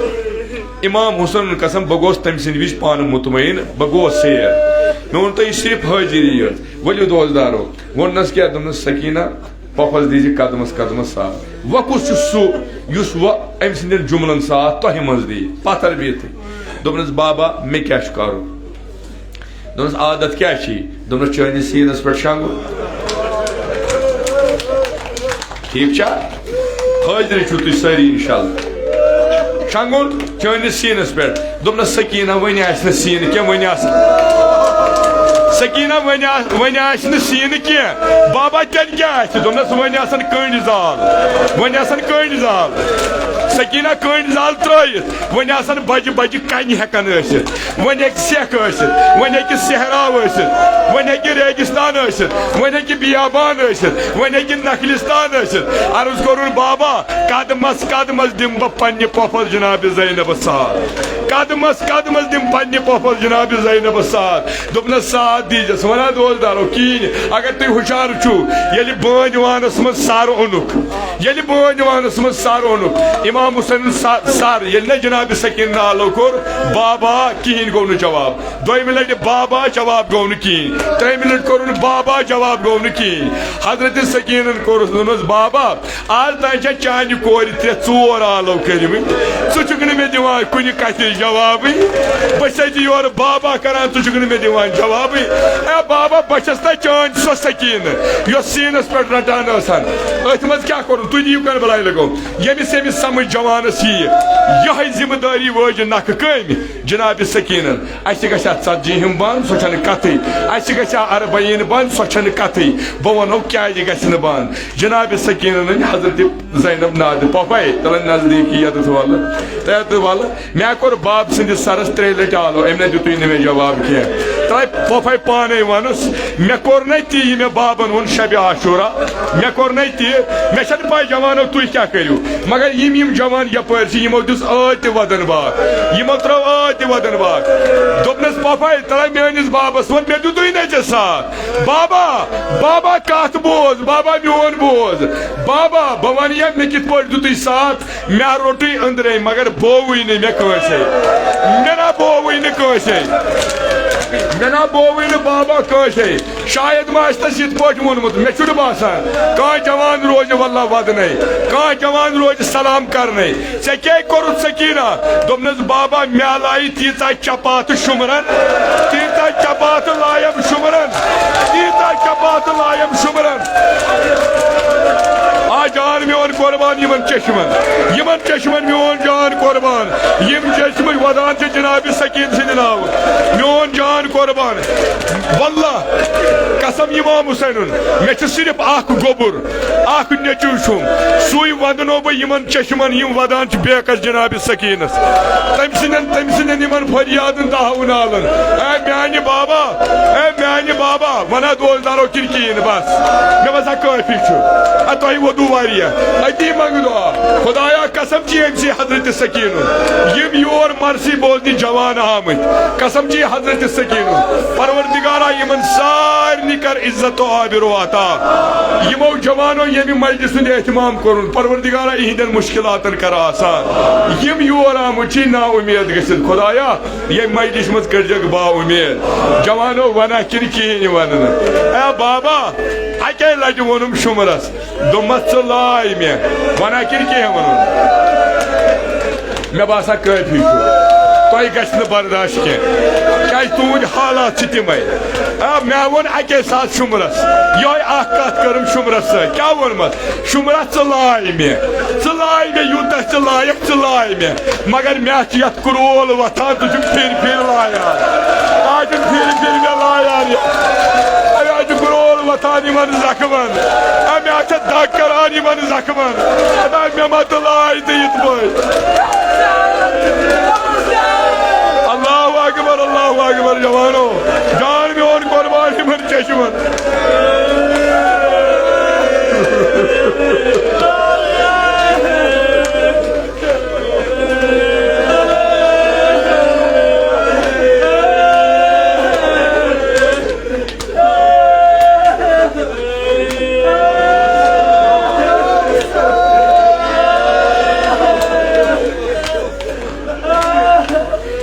امام حسن قسم، بہٕ گوس تٔمۍ سٕنٛدِ وِزِ پانہٕ مطمئن، بہٕ گوس سیر۔ مےٚ ووٚن تۄہہِ، یہِ صرف حٲضِری یٲژ۔ ؤلِو دوستدارو، ووٚننَس کیٛاہ؟ دوٚپنَس، سکینہ، پۄپھَس دیٖزِ قدمَس قدمَس ساتھ۔ وۄنۍ کُس چھُ سُہ یُس وۄنۍ أمۍ سٕنٛدٮ۪ن جُملَن ساتھ تۄہہِ منٛز دِیہِ؟ پَتھر بِہِتھٕے۔ دوٚپنَس، بابا، مےٚ کیٛاہ چھُ کَرُن؟ دوٚپنَس، عادت کیٛاہ چھی؟ دوٚپنَس، چٲنِس سیٖنَس پٮ۪ٹھ شۄنٛگُن۔ ٹھیٖک چھا؟ حٲضِر چھِو تُہۍ سٲری اِنشاءاللہ۔ شۄنٛگُن چٲنِس سیٖنَس پٮ۪ٹھ۔ دوٚپنَس، سکینہ، وۄنۍ آسہِ نہٕ سیٖنہٕ کینٛہہ، وۄنۍ آسہٕ، سکینہ، وۄنۍ آ-، وۄنۍ آسہِ نہٕ سیٖنہٕ کینٛہہ۔ بابا، تیٚلہِ کیٛاہ آسہِ؟ دوٚپنَس، وۄنۍ آسَن کٔنٛڈۍ زال، وۄنۍ آسَن کٔنٛڈۍ زال۔ سکینہ کٔنٛڈۍ زال ترٛٲیِتھ، وۄنۍ آسَن بَجہِ بَجہِ کَنہِ ہٮ۪کَن ٲسِتھ۔ وۄنۍ ہیٚکہِ سیٚکھ ٲسِتھ، وۄنۍ ہیٚکہِ صحرا ٲسِتھ، وۄنۍ ہیٚکہِ ریگِستان ٲسِتھ، وۄنۍ ہیٚکہِ بیابان ٲسِتھ، وۄنۍ ہیٚکہِ نخلستان ٲسِتھ۔ عرض کوٚرُن، بابا، قدمس قدمس دِمہٕ بہٕ پننہِ پۄپھس جناب زینبس ساتھ۔ قدمس قدمس دِمہٕ پننہِ پۄپھس جناب زینبس ساتھ۔ دوٚپنس، ساتھ دیٖزٮ۪س۔ ونان دوستدارو، کِہیٖنۍ۔ اگر تُہۍ ہُشار چھِو، ییٚلہِ بٲنۍ وانس منٛز سر اوٚنُکھ، ییٚلہِ بٲنۍ وانس منٛز سر اوٚنُکھ، امام حسینن سر، سر ییٚلہِ نہ جناب سکیٖن نالو کوٚر، بابا، کِہیٖنۍ گوٚو نہٕ جواب۔ دوٚیمہِ لٹہِ بابا، جواب گوٚو نہٕ کِہیٖنۍ۔ ترٛیٚیِمہِ لٹہِ کوٚرُن بابا، جواب گوٚو نہٕ کِہیٖنۍ۔ حضرت سکیٖنن کوٚرُس، دوٚپنس، بابا، آز تام چھےٚ چانہِ کورِ ترٛےٚ ژور آلو کٔرمٕتۍ، ژٕ چھُکھ نہٕ مےٚ دِوان کُنہِ کتھِ جوابٕے۔ بہٕ چھسے ژےٚ یورٕ بابا کران، ژٕ چھُکھ نہٕ مےٚ دِوان جوابٕے۔ اے بابا، بہٕ چھس نہ چٲنۍ سۄ سکیٖنہٕ، یۄس سیٖنس پٮ۪ٹھ رٹان ٲسن۔ أتھۍ منٛز کیٛاہ کوٚرُن؟ تُہۍ دِیِو کربلایہِ لگو۔ ییٚمِس ییٚمِس سمجھ جوانس یِیہِ، یِہے ذمہٕ دٲری وٲج نکھٕ کٔمۍ؟ جناب سکیٖنن۔ اسہِ گژھِ اتھ ژتجی ہُم بند، سۄ چھنہٕ کتھٕے۔ اسہِ گژھِ اربعین بند، سۄ چھنہٕ کتھٕے۔ بہٕ ونو کیازِ گژھِ نہٕ بند۔ جناب سکیٖنن أنۍ حضرت زینب نادِ پۄپھے، تلن نزدیٖکی یتھ ولہٕ، تہٕ یتھ ولہٕ۔ مےٚ کوٚر باب سٕنٛدِس سرس ترٛیٚیہِ لٹہِ آلو، أمۍ نہ دیُتُے نہٕ مےٚ جواب کینٛہہ۔ تلے پۄپھے پانے ونُس، مےٚ کوٚر نہ تی، یہِ مےٚ بابن ووٚن شبِ عاشورا، مےٚ کوٚر نہ تی، مےٚ چھنہٕ پاے جوانو تُہۍ کیٛاہ کٔرِو، مگر یِم یِم جوان یپٲرۍ چھِ، یِمو دیُت ٲدۍ تہِ ودن باغ، یِمو ترٲو ٲدۍ تہِ ودن باغ۔ دوٚپنس، پۄپھے، تلے میٲنِس بابس ووٚن، مےٚ دیُتُے نہٕ ژےٚ ساتھ۔ بابا، بابا، کتھ بوز، بابا، میون بوز۔ بابا، بہٕ ونہٕ یا مےٚ کِتھ پٲٹھۍ دیُتُے ساتھ؟ مےٚ روٚٹُے أنٛدرَے، مگر بووُے نہٕ مےٚ کٲنٛسے۔ مےٚ نہ بووُے نہٕ کٲنٛسے۔ مےٚ نہ بووُے نہٕ بابا کٲنٛسے۔ شاید ما آسہِ تَس یِتھ پٲٹھۍ ووٚنمُت، مےٚ چھُنہٕ باسان۔ کانٛہہ جوان روزِ واللہ وَدنَے۔ کانٛہہ جوان روزِ سلام کرنَے۔ ژےٚ کیٛاہ کوٚرُتھ سکیٖنہ؟ دوٚپنَس، بابا، مےٚ لایہِ تیٖژاہ چپاتہٕ شُمرن، تیٖژاہ چپاتہٕ لایَم شُمرن، تیٖژاہ چپاتہٕ لایَم شُمرن۔ آ جان میون قربان یِمن چشمن، یِمن چشمن میون جان قربان۔ یِم چشمہٕ ودان چھِ جناب سکیٖن سٕنٛدِ ناوٕ۔ میون جان قربان۔ واللہ قسم امام حسینُن، مےٚ چھُ صرف اکھ گوٚبُر، اکھ نیٚچو چھُم، سُے ودنو بہٕ یِمن چشمن یِم ودان چھِ بیکس جناب سکیٖنس۔ تٔمۍ سٕنٛدٮ۪ن، تٔمۍ سٕنٛدٮ۪ن یِمن فریادن دہو نالن۔ اے میانہِ بابا، اے میانہِ بابا، ونہ دوس دارو کِنہٕ کِہیٖنۍ بس؟ مےٚ باسان کٲفی چھُ۔ اے تۄہہِ ووٚدوٕ واریاہ، أتی منٛگہٕ دُعا۔ خدایا قسم چی أمۍ سٕے حضرت سکیٖنُن، یِم یور مرثی بوزنہِ جوان آمٕتۍ، قسم چی حضرت سکیٖنُن، پروردگارا یِمن سارنٕے کر عزت و آبرو عطا۔ یِمو جوانو ییٚمہِ مجلس ہُنٛد اہتمام کوٚرُن، پروردگارا یِہنٛدٮ۪ن مشکلاتن کر آسان۔ یِم یور آمٕتۍ چھِ نا اُمید گٔژھِتھ، خدایا ییٚمہِ مجلس منٛز کٔرزٮ۪کھ با اُمید۔ جوانو ونہ کِنہٕ کِہیٖنۍ ونہٕ نہٕ؟ اے بابا، اکے لٹہِ ووٚنُم شُمرس، دوٚپمَس، "ژٕ لاے مےٚ۔" وَنان کِنہٕ کینٛہہ وَنُن؟ مےٚ باسان کٲفی چھُ۔ تۄہہِ گژھِ نہٕ برداشت کینٛہہ، کیٛازِ تُہٕنٛدۍ حالات چھِ تِمَے۔ آ، مےٚ ووٚن اَکے ساتہٕ شُمرَس، یِہوٚے اَکھ کَتھ کٔرٕم شُمرَس سۭتۍ۔ کیٛاہ ووٚنمَس؟ "شُمرَس، ژٕ لاے مےٚ، ژٕ لاے مےٚ، یوٗتاہ ژٕ لایَکھ، ژٕ لاے مےٚ، مگر مےٚ چھِ یَتھ کرول وۄتھان، ژٕ چھُکھ پھِرِ پھِرِ لایان۔ آ، چھُکھ پھِرِ پھِرِ مےٚ لایان یہِ۔ اَمہِ آیہِ چھُ کرول وۄتھان یِمَن زخمَن۔ اَمہِ آیہِ چھےٚ دَگ کَران یِمَن زخمَن۔ اَمہِ آیہِ مےٚ ما تہٕ لاے تہٕ یِتھ پٲٹھۍ۔" اللہ اکبر، اللہ اکبر، جوانو۔ جان میون قربان یِمَن چشمَن۔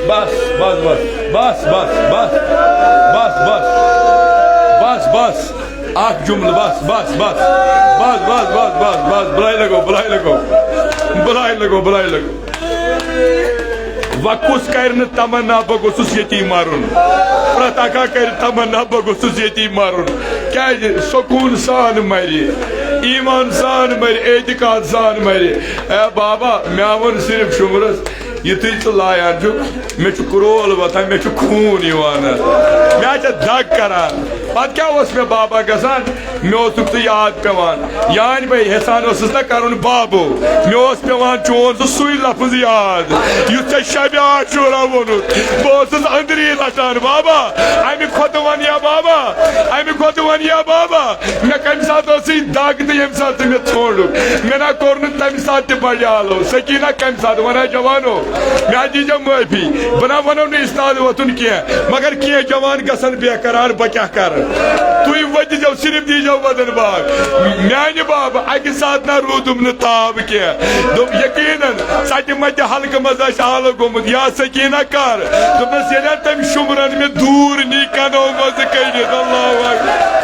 بس، بس، بس، بس، بس، بس، بس، بس، بس، بس۔ اکھ جملہٕ، بس، بس، بس، بس، بس، بس، بس، بس، بلاے لگو، بلاے لگو، بلاے لگو، بلاے لگو۔ وۄنۍ کُس کرِ نہٕ تمنا بہٕ گوٚژھُس ییٚتی مرُن؟ پرٛٮ۪تھ اکھا کرِ تمنا بہٕ گوٚژھُس ییٚتی مرُن۔ کیازِ؟ سکوٗن سان مرِ، ایمان سان مرِ، اعتقاد سان مرِ۔ اے بابا، مےٚ ووٚن صرف شُمرس، یُتھُے ژٕ لایان چھُکھ، مےٚ چھُ کرول وۄتھان، مےٚ چھُ خوٗن یِوان حظ۔ مےٚ چھےٚ دگ کران۔ پتہٕ کیٛاہ اوس مےٚ بابا گژھان؟ مےٚ اوسُکھ ژٕ یاد پٮ۪وان۔ یعنی بہٕ یژھان اوسُس نہ کرُن بابو، مےٚ اوس پٮ۪وان چون سُہ سُے لفظ یاد، یُس ژےٚ شبِ عاشورہ ووٚنُتھ۔ بہٕ اوسُس أنٛدری رٹان، بابا، امہِ کھۄتہٕ ون یا بابا، امہِ کھۄتہٕ ون یا بابا۔ مےٚ کمہِ ساتہٕ ٲسٕے دگ تہٕ ییٚمہِ ساتہٕ ژٕ مےٚ ژھونٛڈُکھ؟ مےٚ نہ کوٚر نہٕ تمہِ ساتہٕ تہِ بڑیالو۔ سکیٖنہ کمہِ ساتہٕ؟ وَنان جوانو، مےٚ دیٖزیو معٲفی، بہٕ نہ وَنو نہٕ استاد وۄتھُن کینٛہہ، مگر کینٛہہ جوان گژھن بے قرار، بہٕ کیٛاہ کرٕ؟ تُہۍ ؤتھۍزیو، صرف دیٖزیو وَدَن باغ۔ میٛانہِ بابہٕ اَکہِ ساتہٕ نہ روٗدُم نہٕ تاب کینٛہہ۔ دوٚپ، یقیناً ژَٹہِ مَٹہِ حلقہٕ منٛز آسہِ آلہٕ گوٚمُت۔ یا سکیٖنہ کر؟ دوٚپنَس، ییٚلہِ تٔمۍ شُمرَن مےٚ دوٗر نی کنو منٛزٕ کٔڑِتھ۔ اللہ اکبر۔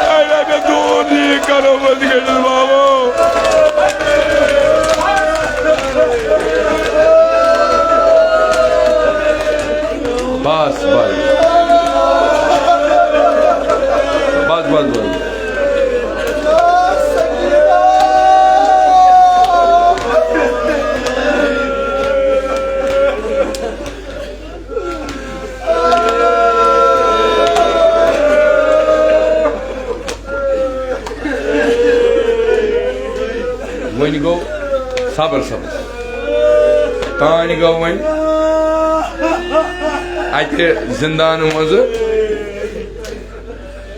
اے مےٚ دوٗر نی کنو منٛزٕ کٔڑِتھ، بابو۔ بس، بس۔ بس، بس، بس۔ وۄنۍ گوٚو صبر، صبر۔ تانۍ گوٚو وۄنۍ اَتہِ زِندانہٕ منٛزٕ،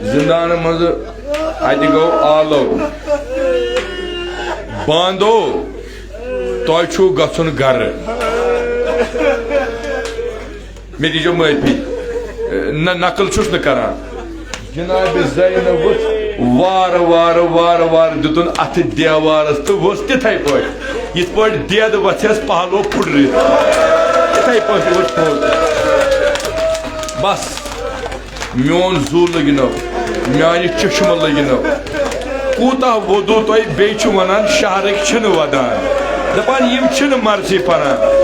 زِندانہٕ منٛزٕ اَتہِ گوٚو آلو۔ باندو، تۄہہِ چھُو گژھُن گرٕ۔ مےٚ دیٖزیو معٲفی۔ نہ، نقل چھُس نہٕ کران۔ جناب زینب ؤژھ وارٕ وارٕ، وارٕ وارٕ دیُتُن اَتھٕ دیوارس تہٕ ؤژھ تِتھَے پٲٹھۍ، یِتھ پٲٹھۍ دٮ۪د وَژھٮ۪س پہلو پھُٹرِتھ۔ تِتھَے پٲٹھۍ ؤژھ تھوٚد۔ بس۔ میون زُو لٔگِنو، میانہِ چشمہٕ لٔگِنو۔ کوٗتاہ ووٚدوٗ تۄہہِ، بیٚیہِ چھِ وَنان شہرٕکۍ چھِنہٕ وَدان، دَپان یِم چھِنہٕ مرثی پَران۔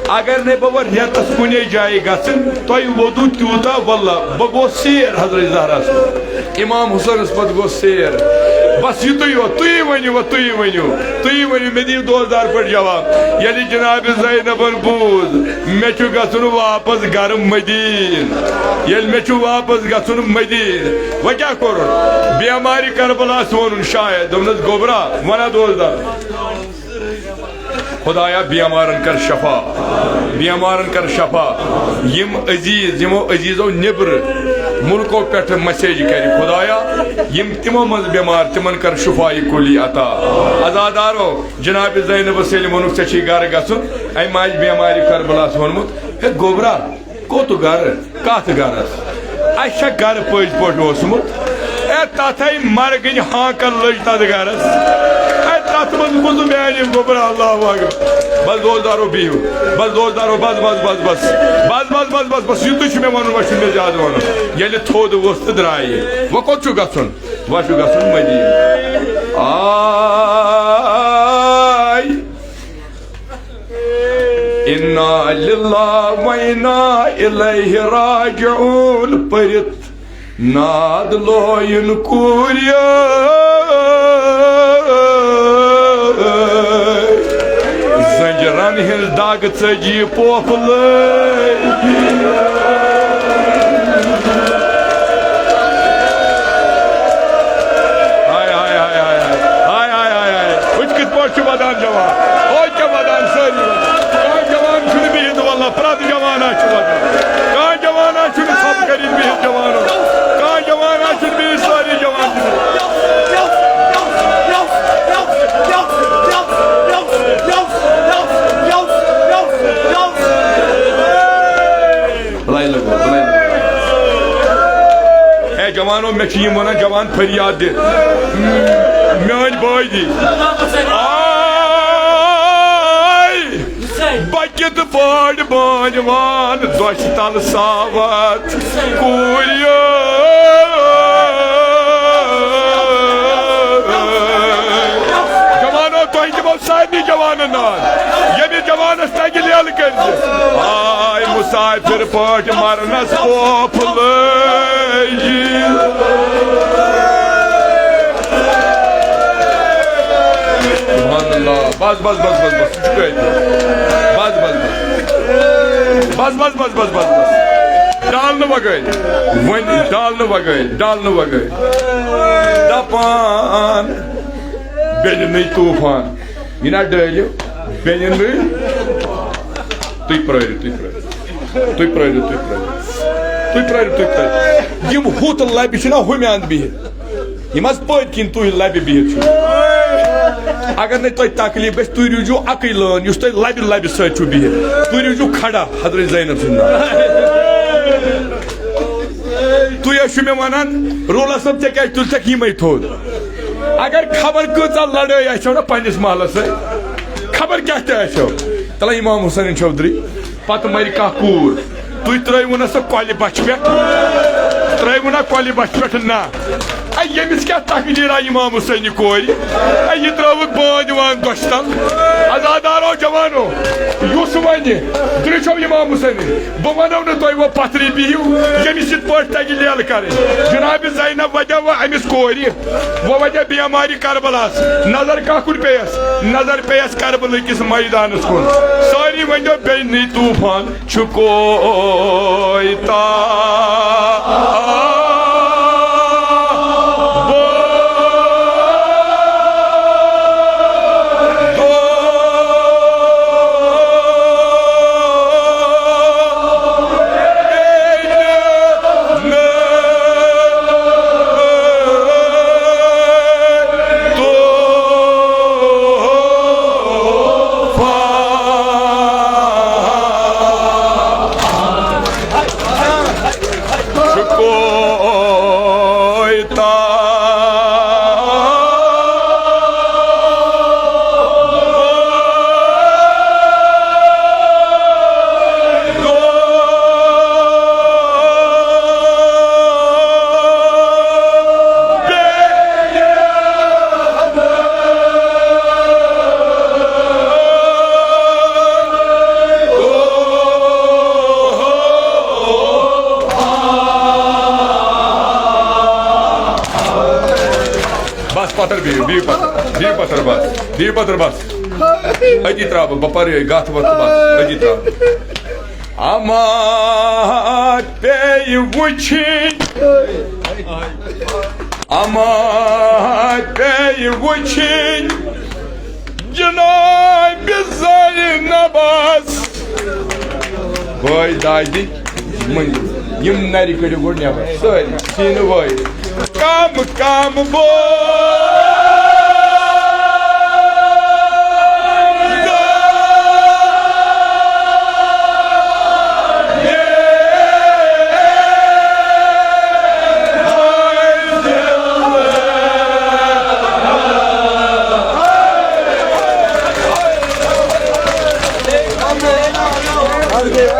اگر نے بہٕ وۄنۍ رٮ۪تَس کُنے جایہِ گژھٕ، تۄہہِ ووٚدوٗ تیوٗتاہ، واللہ بہٕ گوس سیر حضرت زہرا سُنٛد۔ امام حسینس پتہٕ گوٚو سیر۔ بس یُتُے یوت، تُہی ؤنِو وۄنۍ، تُہی ؤنِو، تُہی ؤنِو، مےٚ دِیِو دوزدار پٲٹھۍ جواب۔ ییٚلہِ جناب زینبن بوٗز، مےٚ چھُ گژھُن واپس گرٕ مدیٖنہٕ، ییٚلہِ مےٚ چھُ واپس گژھُن مدیٖنہٕ، وۄنۍ کیٛاہ کوٚرُن؟ بیمارِ کربلاہس ووٚنُن شاید، دوٚپنس، گوٚبرا، وَنا دوزدار۔ خدایا، بیمارن کر شفا، بیمارن کر شفا۔ یِم عزیز، یِمو عزیزو نیبرٕ ملکو پٮ۪ٹھ مسیج کرِ، خدایا، یِم تِمو منٛز بیمار، تِمن کر شفای کلی عطا۔ عزادارو، جناب زینبس ییٚلہِ ووٚنُکھ، ژےٚ چھُے گرٕ گژھُن، امہِ ماجہِ بیمارِ کربلاہس ووٚنمُت، ہے گوٚبرا، کوٚت گرٕ؟ کتھ گرس؟ اسہِ چھا گرٕ پٔزۍ پٲٹھۍ اوسمُت؟ اے، تتھے مرگٕنۍ ہانکل لٔج تتھ گرس۔ اے، تتھ منٛز گوٚژھ نہٕ میانہِ گوٚبرا، اللہ اکبر۔ بس دوزدارو بِہِو۔ بس دوزدارو، بس، بس، بس، بس۔ بس، بس، بس، بس، بس۔ یُتُے چھُ مےٚ ونُن، وۄنۍ چھُنہٕ مےٚ زیادٕ ونُن۔ ییٚلہِ تھوٚد ووٚتھ تہٕ درٛایہِ۔ وۄنۍ کوٚت چھُ گژھُن؟ وۄنۍ چھُ گژھُن مدیٖنہٕ۔ آے۔ انا للہ و انا الیہ راجعون پٔرِتھ ناد لویُن کوٗرِ۔ زنجرن ہٕنٛز دگ ژٔجی پوپلہٕ۔ ہاے، ہاے، ہاے، ہاے، ہاے۔ ہاے، ہاے، ہاے، ہاے۔ وٕچھ کِتھ پٲٹھۍ چھُ ودان جوان۔ ہو کیٛاہ ودان، سٲری ودان۔ کانٛہہ جوان چھُنہٕ بِہِتھ، واللہ، پرٛٮ۪تھ جوان آسہِ چھُ ودان۔ کانٛہہ جوان آسہِ چھُنہٕ ژھۄپہٕ کٔرِتھ بِہِتھ جوانو۔ کانٛہہ جوان آسہِ چھُنہٕ بِہِتھ، سٲری جوان چھِ بِہِتھ۔ بلایہِ لگو، بلایہِ لگو۔ اے جوانو، مےٚ چھِ یِم ونان، جوان فریاد دِ۔ میٲنۍ بٲے دی۔ آے، بہٕ کِتھ پٲٹھۍ بٲنۍ وان دۄچھِ تل ساوتھ کوٗرِ۔ جوانو، تۄہہِ دِمو سارنٕے جوانن ناد۔ ییٚمِس جوانس تگہِ لیلہٕ کٔرِتھ۔ آے مسافر پٲٹھۍ مرنس پوپھ لٲگِتھ۔ سبحان اللہ۔ بس، بس، بس، بس، بس۔ سُہ چھُ کٲفی۔ بس، بس، بس۔ بس، بس، بس، بس، بس، بس۔ ڈالنہٕ وغٲرۍ۔ وۄنۍ ڈالنہٕ وغٲرۍ، ڈالنہٕ وغٲرۍ۔ دپان بیٚنہِ نٕے طوفان۔ یہِ نا ڈٲلِو، بیٚنہِ نٕے۔ تُہۍ پرٛٲرِو، تُہۍ پرٛٲرِو۔ تُہۍ پرٛٲرِو، تُہۍ پرٛٲرِو۔ تُہۍ پرٛٲرِو، تُہۍ پرٛٲرِو۔ یِم ہُتھ لبہِ چھِنہ ہُمہِ اندٕ بِہِتھ۔ یِم حظ پٔتۍ کِنۍ تُہۍ لبہِ بِہِتھ چھِو۔ اگر نَے تۄہہِ تکلیٖف گژھِ، تُہۍ روٗزِو اَکٕے لٲن، یُس تُہۍ لبہِ لبہِ سۭتۍ چھِو بِہِتھ۔ تُہۍ روٗزِو کھڑا حضرت زینب سٕنٛدِ ناوٕ۔ تُہۍ ٲسِو مےٚ وَنان، رولا صٲب، ژےٚ کیٛازِ تُلتھَکھ یِمَے تھوٚد؟ اگر خبر کۭژاہ لڑٲے آسہِ ہا نا پنٛنِس محلَس سۭتۍ، خبر کیٛاہ تہِ آسہِ ہا، تَلہ اِمام حُسینٕنۍ چھٔودرٕے۔ پتہٕ مرِ کانٛہہ کوٗر، تُہۍ ترٛٲیوٕ نہ سۄ کۄلہِ بۄچھِ پٮ۪ٹھ، ترٛٲیوٕ نہ کۄلہِ بۄچھِ پٮ۪ٹھ نہ۔ اے، ییٚمِس کیٛاہ تقدیٖرا اِمام حُسینہِ کورِ؟ اے، یہِ ترٛٲوٕکھ بٲنۍ وٲنۍ دۄچھِ تل۔ عزادارو جوانو، یُس وَنہِ، درٛچھو اِمام حُسینٕنۍ، بہٕ وَنو نہٕ تۄہہِ وۄنۍ پتھرٕے بِہِو، ییٚمِس یِتھ پٲٹھۍ تَگہِ لیلہٕ کَرٕنۍ۔ جناب زینب وَتہِ وۄنۍ أمِس کورِ۔ وۄنۍ وَتہِ بیمارِ کربلاہس، نظر کَتھ کُن پیٚیَس؟ نظر پیٚیَس کربلہٕ کِس مٲدانَس کُن۔ سٲری ؤنِو، بیٚنہِ طوفان چھُ کویتا۔ بس پتھر بِہِو، بِہِو پتھر، بِہِو پتھر بس، بِہِو پتھر بس۔ أتی ترٛاو بہٕ، بہٕ پرٕ یہِ گتھ وتھ بس، أتی ترٛاو۔ اما پیٚیہِ وٕچھِنۍ، اما پیٚیہِ وٕچھِنۍ جناب زینبس۔ بٲے دادِ، یِمن، یِم نرِ کٔڑِو گۄڈٕ نٮ۪بر، سٲری سیٖنہٕ وٲے۔ کم کم بو۔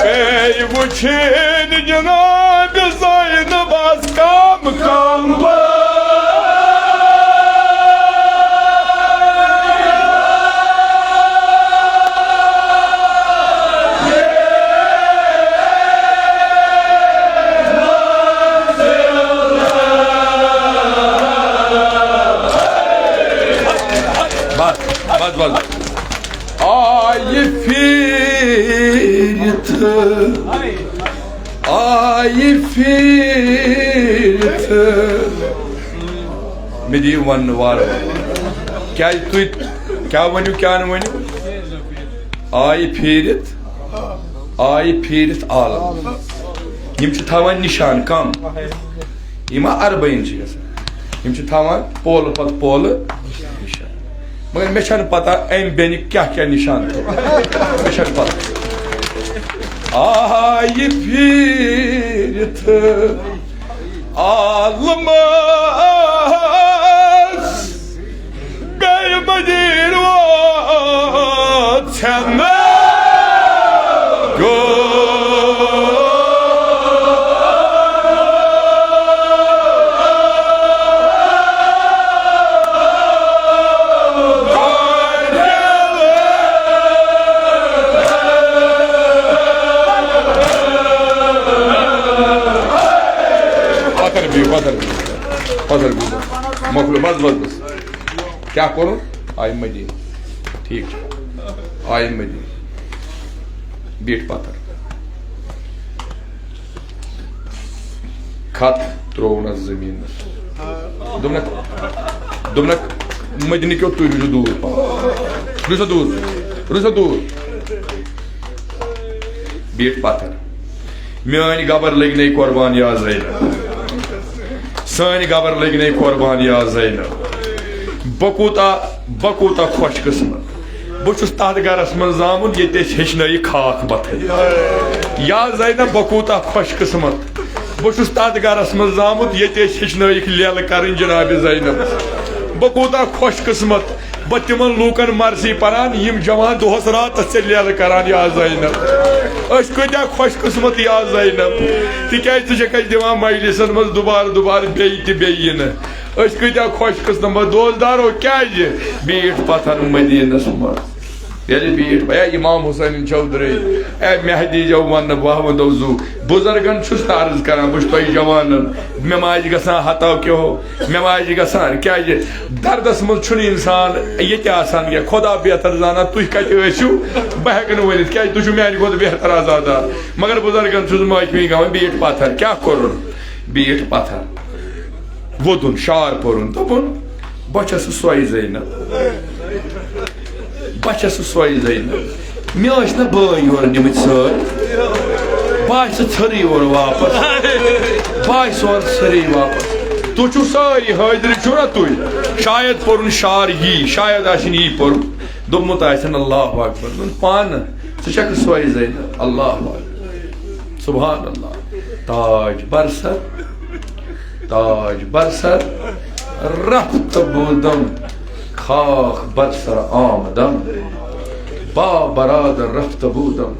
بیٚیہِ وٕچھِنۍ جناب زینبس کم کم۔ بس، بس، بس، بس۔ آیہِ پھیٖرِتھ، آیہِ پھیٖرِتھ۔ مےٚ دِیِو وننہٕ وارٕ وارٕ۔ کیٛازِ تُہۍ کیٛاہ ؤنِو، کیٛاہ نہٕ ؤنِو؟ آیہِ پھیٖرِتھ، آیہِ پھیٖرِتھ عالم۔ یِم چھِ تھاوان نِشان کم۔ یِم ما اربعین چھِ گژھان، یِم چھِ تھاوان پولہٕ پتہٕ پولہٕ نِشان۔ مگر مےٚ چھَنہٕ پتہ اَمہِ بیٚنہِ کیٛاہ کیٛاہ نِشان تھوٚو۔ مےٚ چھَنہٕ پتہ۔ آیہِ پھیٖرِتھ عالمس بیٚیہِ مدیٖنہٕ ووت ژھٮ۪نہٕ۔ گوٚو۔ پتھر بِہِو، پتھر بِہِو، پتھر بِہِو۔ مۄکلیو، بس، بس، بس۔ کیٛاہ کوٚرُن؟ آیہِ مدیٖنہٕ۔ ٹھیٖک چھُ۔ آیہِ مدیٖنہٕ۔ بیٖٹھ پتھر۔ خط ترٛووُن اَتھ زٔمیٖنَس۔ دوٚپنَکھ، دوٚپنَکھ، مدیٖنہٕ کیو تُہۍ روٗزِو دوٗر پَہَم۔ روٗزِو دوٗر، روٗزِو دوٗر۔ بیٖٹھ پتھر۔ میٲنۍ گبر لٔگۍ نے قربان یا زینب۔ سٲنۍ گبر لٔگۍ نے قربان یا زینب۔ بہٕ کوٗتاہ، بہٕ کوٗتاہ خۄش قٕسمت۔ بہٕ چھُس تتھ گرس منٛز زامُت ییٚتہِ أسۍ ہیٚچھنٲیِکھ خاکھ بتھٕے۔ یا زینب، بہٕ کوٗتاہ خۄش قٕسمت۔ بہٕ چھُس تتھ گرس منٛز زامُت ییٚتہِ أسۍ ہیٚچھنٲیِکھ لیلہٕ کرٕنۍ جناب زینب۔ بہٕ کوٗتاہ خۄش قٕسمت۔ بہٕ تِمن لوٗکن مرثی پران، یِم جوان دۄہس راتس ژےٚ لیلہٕ کران یا زینب۔ أسۍ کۭتیاہ خۄش قٕسمت یا زینب، تِکیازِ ژٕ چھکھ اَسہِ دِوان مجلسن منٛز دُبارٕ دُبارٕ بیٚیہِ تہِ بیٚیہِ یِنہٕ۔ أسۍ کۭتیاہ خۄش قٕسمت دوستدارو، کیازِ بیٖٹھ پتھر مدیٖنس منٛز۔ ییٚلہِ بیٖٹھ، اے امام حسین چودھری، اے مہدی جو ون واہ ودو زو، بزرگن چھُس نہٕ عرض کران، بہٕ چھُس تۄہہِ جوانن، مےٚ ما آسہِ گژھان ہتو کیو، مےٚ ما آسہِ گژھان، کیازِ دردس منٛز چھُنہٕ انسان ییٚتہِ آسان کینٛہہ، خدا بہتر زانان تُہۍ کتہِ ٲسِو، بہٕ ہٮ۪کہٕ نہٕ ؤنِتھ، کیازِ تُہۍ چھِو میانہِ کھۄتہٕ بہتر عزادار، مگر بزرگن چھُس معٲفی گاوان، بیٖٹھ پتھر، کیٛاہ کوٚرُن؟ بیٖٹھ پتھر۔ ووٚدُن، شعر پوٚرُن، دوٚپُن، بہٕ چھَس سۄے زینب۔ بہٕ چھَس سۄے زینب۔ مےٚ ٲسۍ نہٕ بٲے یورٕ نِمٕتۍ سۭتۍ۔ بہٕ آسہٕ ژھٔرٕے اورٕ واپس۔ بہٕ آسہٕ اورٕ ژھٔرٕے واپس۔ تُہۍ چھِو سٲری حٲضرِ، چھِو نا تُہۍ؟ شاید پوٚرُن شعر یی، شاید آسہِ نہٕ یی پوٚرمُت۔ دوٚپمُت آسٮ۪ن اللہ اکبر۔ دوٚپُن پانہٕ، ژٕ چھَکھ سۄے زینب۔ اللہ اکبر۔ سبحان اللہ۔ تاج بر سر، تاج بر سر رفت بودم، خاک بر سر آمدم، با برادر رفت بودم،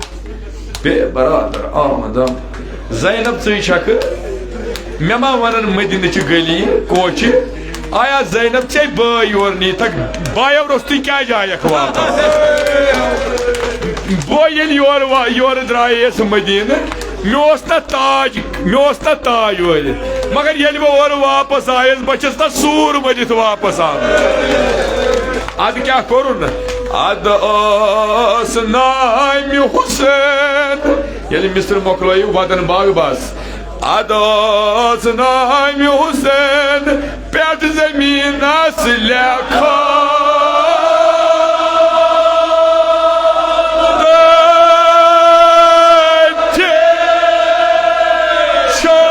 بے برادر آمدم۔ زینب، ژٕے چھکھ؟ مےٚ ما ونن مدینہٕ چہِ گلی کوچہِ؟ آیا زینب، ژے بٲے یور نیٖتکھ؟ بایو روٚستُے کیازِ آیکھ واپس؟ بہٕ ییٚلہِ یورٕ وا-، یورٕ درٛایس مدینہٕ، مےٚ اوس نہ تاج، مےٚ اوس نہ تاج وٲلِتھ، مگر ییٚلہِ بہٕ اورٕ واپس آیس، بہٕ چھَس نہ سوٗر ؤلِتھ واپس آمُت۔ ادٕ کیٛاہ کوٚرُن؟ ادٕ ٲس نامہِ حسین۔ ییٚلہِ مصر مۄکلٲیِو، وطن باغ بس۔ ادٕ ٲس نامہِ حسین پٮ۪ٹھ زمینس لیکھان۔ تٔتھۍ چھا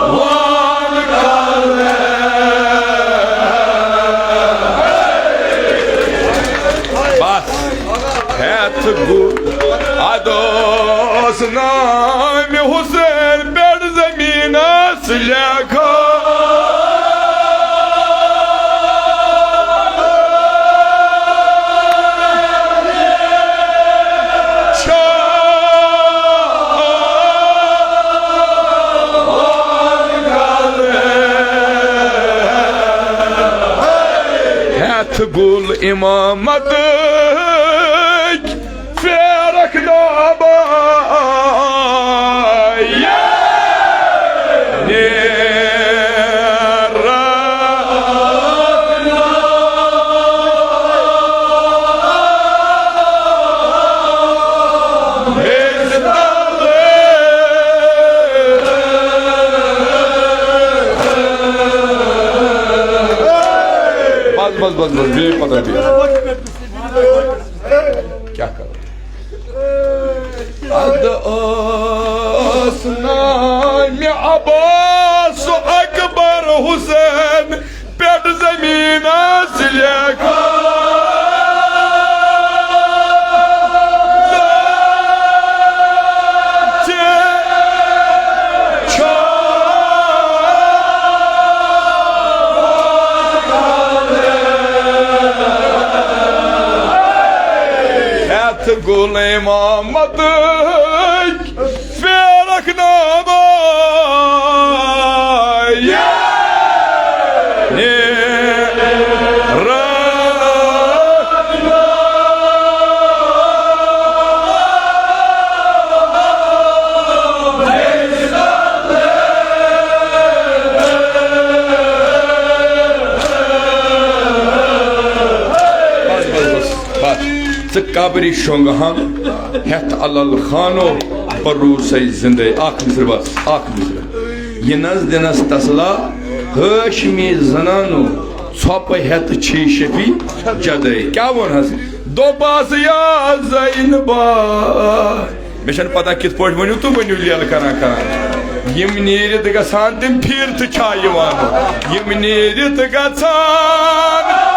وان کلہٕ۔ بس۔ ہٮ۪تھ گوٚو ادٕ اوس نامہِ حسین پٮ۪ٹھ زمینس لیکھان۔ چھا ہٮ۪تھ گُل امامتٕکۍ پھیرکھ دابا۔ بس، بس، بس، بس، بیٚیہِ پتہ، بیٚیہِ۔ کیٛاہ کرو؟ ادٕ ٲس نامہِ عباس اکبر حسین پٮ۪ٹھ زمینس لیکھان۔ تٔتھۍ چھا ہٮ۪تھ گُل امامتٕکۍ پھیرکھ دابا۔ بس، بس، بس، بس۔ ژٕ قبرِ شۄنٛگہٕ ہن ہٮ۪تھ علل خانو، پروٗر سَے زِندَے۔ اکھ مِصرٕ بس، اکھ مِصرٕ۔ یہِ نَس دِنَس تسلا ہاشمی زنانو، ژھۄپہٕ ہٮ۪تھ چھی شفیع جدَے۔ کیٛاہ ووٚن حظ؟ دوٚپہَس یا زینبا۔ مےٚ چھَنہٕ پتہ کِتھ پٲٹھۍ ؤنِو تُہۍ، ؤنِو لیلہٕ کران کران۔ یِم نیٖرِتھ گژھان، تِم پھیٖرتھٕ چھا یِوان؟ یِم نیٖرِتھ گژھان،